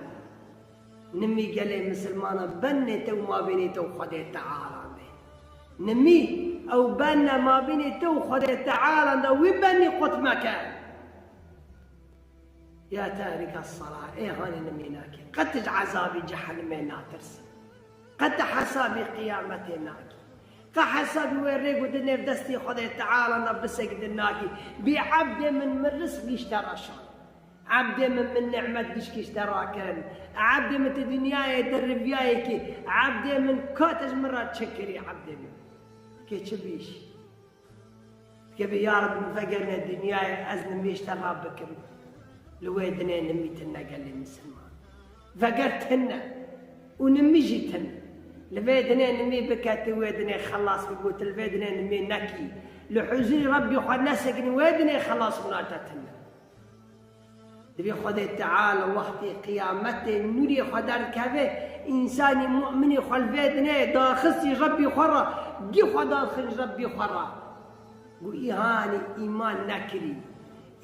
Nimî gelê misilmana benê te û mabênê te û Xwedê Teala de. Nimî ew benne mabênê te û Xwedê Teala de, wî benî qut meke. Ya tarîka sala, ê hanî nimî nakî. Qet ji ezabî cehennemê natirsî. Qet hesabî qiyametê nakî. Qe hesabî wê rêk û di nêv destî Xwedê Teala de bisekidin nakî. Bî ebdê min, min rizq gişte reşan. Ebdê min, min nimet gişkî ji te rakirin. Ebdê min tu dinyayê de riviyayekî. Ebdê min ka te ji min re çi kirî ebdê min? Kê çi bîş? Dikevê ya Reb min vegerine dinyayê ez nimî ji te re bikim. Li wê dinê nimî tine gelê misilman. Veger tine. Û nimî jî tine. Li vê dinê nimî bike tu wê dinê xelas bibû, tu li vê dinê nimî nekî. Li huzûrî Rebbî xwe nesekinî wê dinê xelas bûna te tine. Divê Xwedê Teala wextê qiyametê nûrê xwe derkeve, însanî mu'minî xwe li vê dinê daxistî Rebbî xwe re, gî xwe daxin ji Rebbî xwe re. Gu îhanî îman nekirî,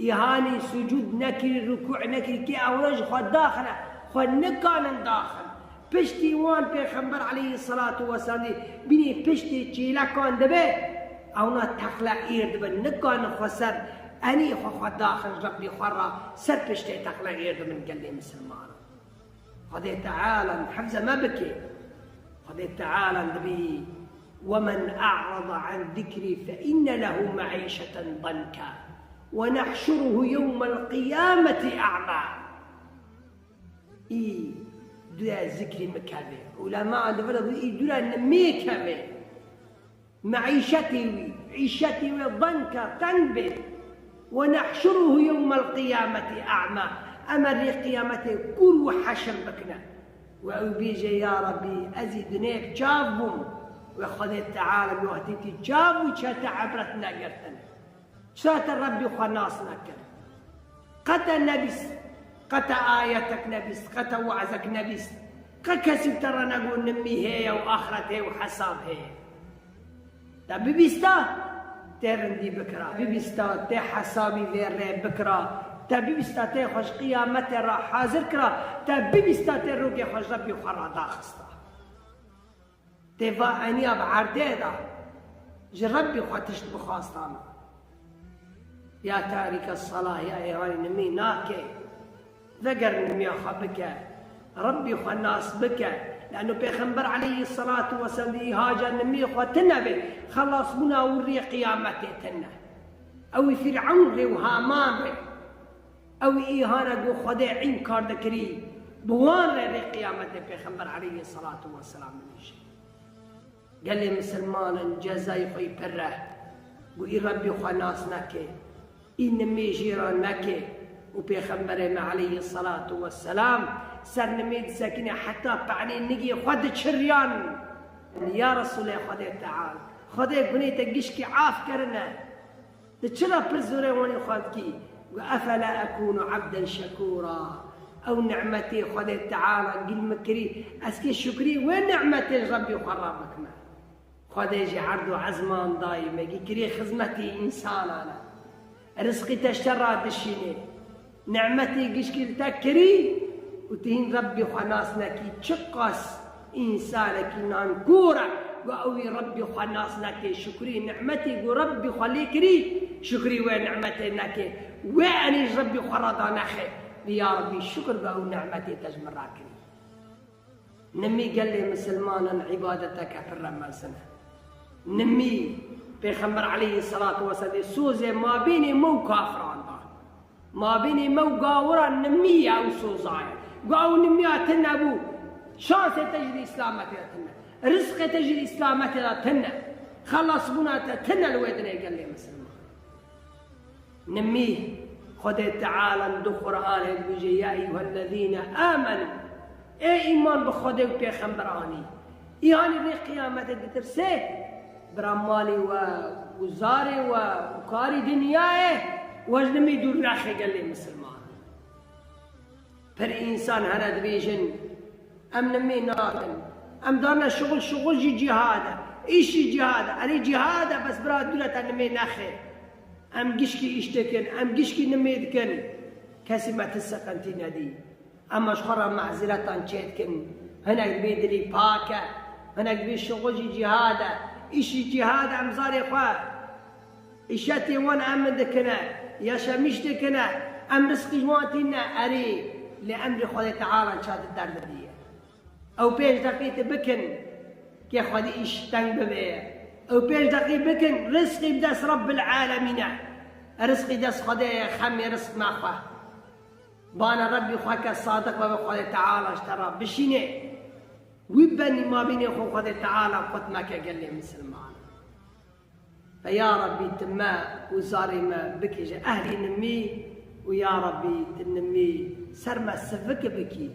îhanî sucûd nekirî, rukû nekirî, kê ewro ji xwe daxine, xwe nikanin daxin. Piştî wan Pêxember aleyhisselatu vesselam dî, bînî piştê çêlekan dibe, ewna teqle êr dibin, nikanin xwe ser enî xwe xwe daxin Rebbî xwe re, ser piştê teqle êr dibin gelê misilmanan. Xwedê Teala hifze me bike. Xwedê Teala dibî, "Wemen a'rada an zikrî fe inne lehu me'îşeten danka, we nehşuruhu yewmel qiyameti a'ma." Î dûre zikrî min keve. Ulema di vir de got, î dûre nimê keve. Meîşetê wî, îşetê wê danka teng bê. "Ve nehşuruhu yewmel qiyameti a'ma." Em ê rê qiyametê kûr û heşir bikine. Ve ew bêje, "Ya Rebî, ez î dinê bi çav bûm." Ve Xwedê Teala wextê tî çav û çete ebret negirtin. Çira te Rebbî xwe nas nekir? Qe te nebîst, qe te ayetek nebîst, qe te wazek nebîst. Qe kesî te re negot nimî heye û axret heye û hesab heye. Te bibîsta, tê rindî bikira. Bibîsta, tê hesabî vê rê bikira. Te bibîsta, tê xwe ji qiyametê re hazir kira. Te bibîsta, tê rokê xwe ji Rebbî xwe re daxista. Tê va eniya bi erdê de ji Rebbî xwe tişt bixwastana. Ya tarîke salah, ya êhanî nimî nake. Veger nimiya xwe bike. Rebbî xwe nas bike. Lano Pêxember aleyhisselatu vesselam dî îhaca nimî xwe tine be. Xelasbûna û rê qiyametê tine. Ew ê Fîrewn rê û Haman rê. Ew îhane ku Xwedê înkar dikirî, bi wan re rê qiyametê Pêxember aleyhisselatu vesselam binîşe. Gelê misilmanin cezayê xwe yî pir e. Ku î Rebbî xwe nas neke, î nimê jê re neke û Pêxemberê me aleyhisselatu vesselam ser nimê disekine heta penê nigê xwe diçiriyan. Ya Resûlê Xwedê Teala, Xwedê gunê te gişkî af kirine. Tu çira pir zorê wanî xwe dikî? Gu, "Efela ekûnu ebden şekûra?" Ew nimetê Xwedê Teala gil min kirî, ez kê şukrî wê nimetê ji Rebbî xwe re bikime? Xwedê jî erd û ezman dayî me, gî kirî xizmetî însanan e. Rizqî te ji te re dişînê. Nimetê gişkî li te kirî û tu hîn Rebbî xwe nas nekî. Çiqas însanekî nankor e, ku ew ê Rebbî xwe nas neke, şukrî nimetê ku Rebbî xwe lê kirî, şukrî wê nimetê neke, wê enî ji Rebbî xwe re da nexe. Bi ya Rebbî şukir ku ew nimetê te ji min re kirî. Nimî gelê misilmanan îbadeteke pir re mezin e. Nimî Pêxember aleyhisselatu vesselam sozê mabênê me û kafiran da. Mabênê me û gawiran nimî ye û soza ye. Ku ew nimiya tine bû, şansê te jî di îslametê de tine. Rizqê te jî di îslametê de tine. Xelasbûna te tine li wê dinê gelê misilman. Nimî Xwedê Teala di Qur'anê dibêje, "Ya eyyuhellezîne âmenû." Ê îman bi Xwedê û Pêxember anî. Îhanî rê qiyametê ditirsê, bira malê we û zarê we û karî dinyayê we ji nimî dûr naxê gelê misilman. Pir însan here dibêjin, "Em nimê nakin. Em darne şixul, şixul jî cîhad e. Îşî cîhad e, erê cîhad e, bes bira dûre te nimê nexê. Em gişkî îş dikin, em gişkî nimê dikin. Kesî me ti seqentî nedî. Em ji xwe re mezîretan çêdikin. Hinek dibê dilî pak e, hinek dibê şixul jî cîhad e. Îşî cîhad e, em zarê xwe. Îşetê wan em dikine, yaşamîş dikine, em rizqî ji wan tîne erê, lê emrê Xwedê Teala çadir derdidîye. Ew pênc deqî tu bikin, kê Xwedê îş teng bibe. Ew pênc deqî bikin, rizqî bi dest Rabbil Alemîn e. Rizqî dest Xwedê ye, xemê rizq mexwe. Bana Rebbî xwe ke sadiq be bi Xwedê Teala ji te re bişîne. Wî benî mabînê xwe Xwedê Teala qut meke gelê misilman. Ve ya Rebbî tu me û zarê me bikî ji ehlî nimî û ya Rebbî tu nimî ser me sivik bikî.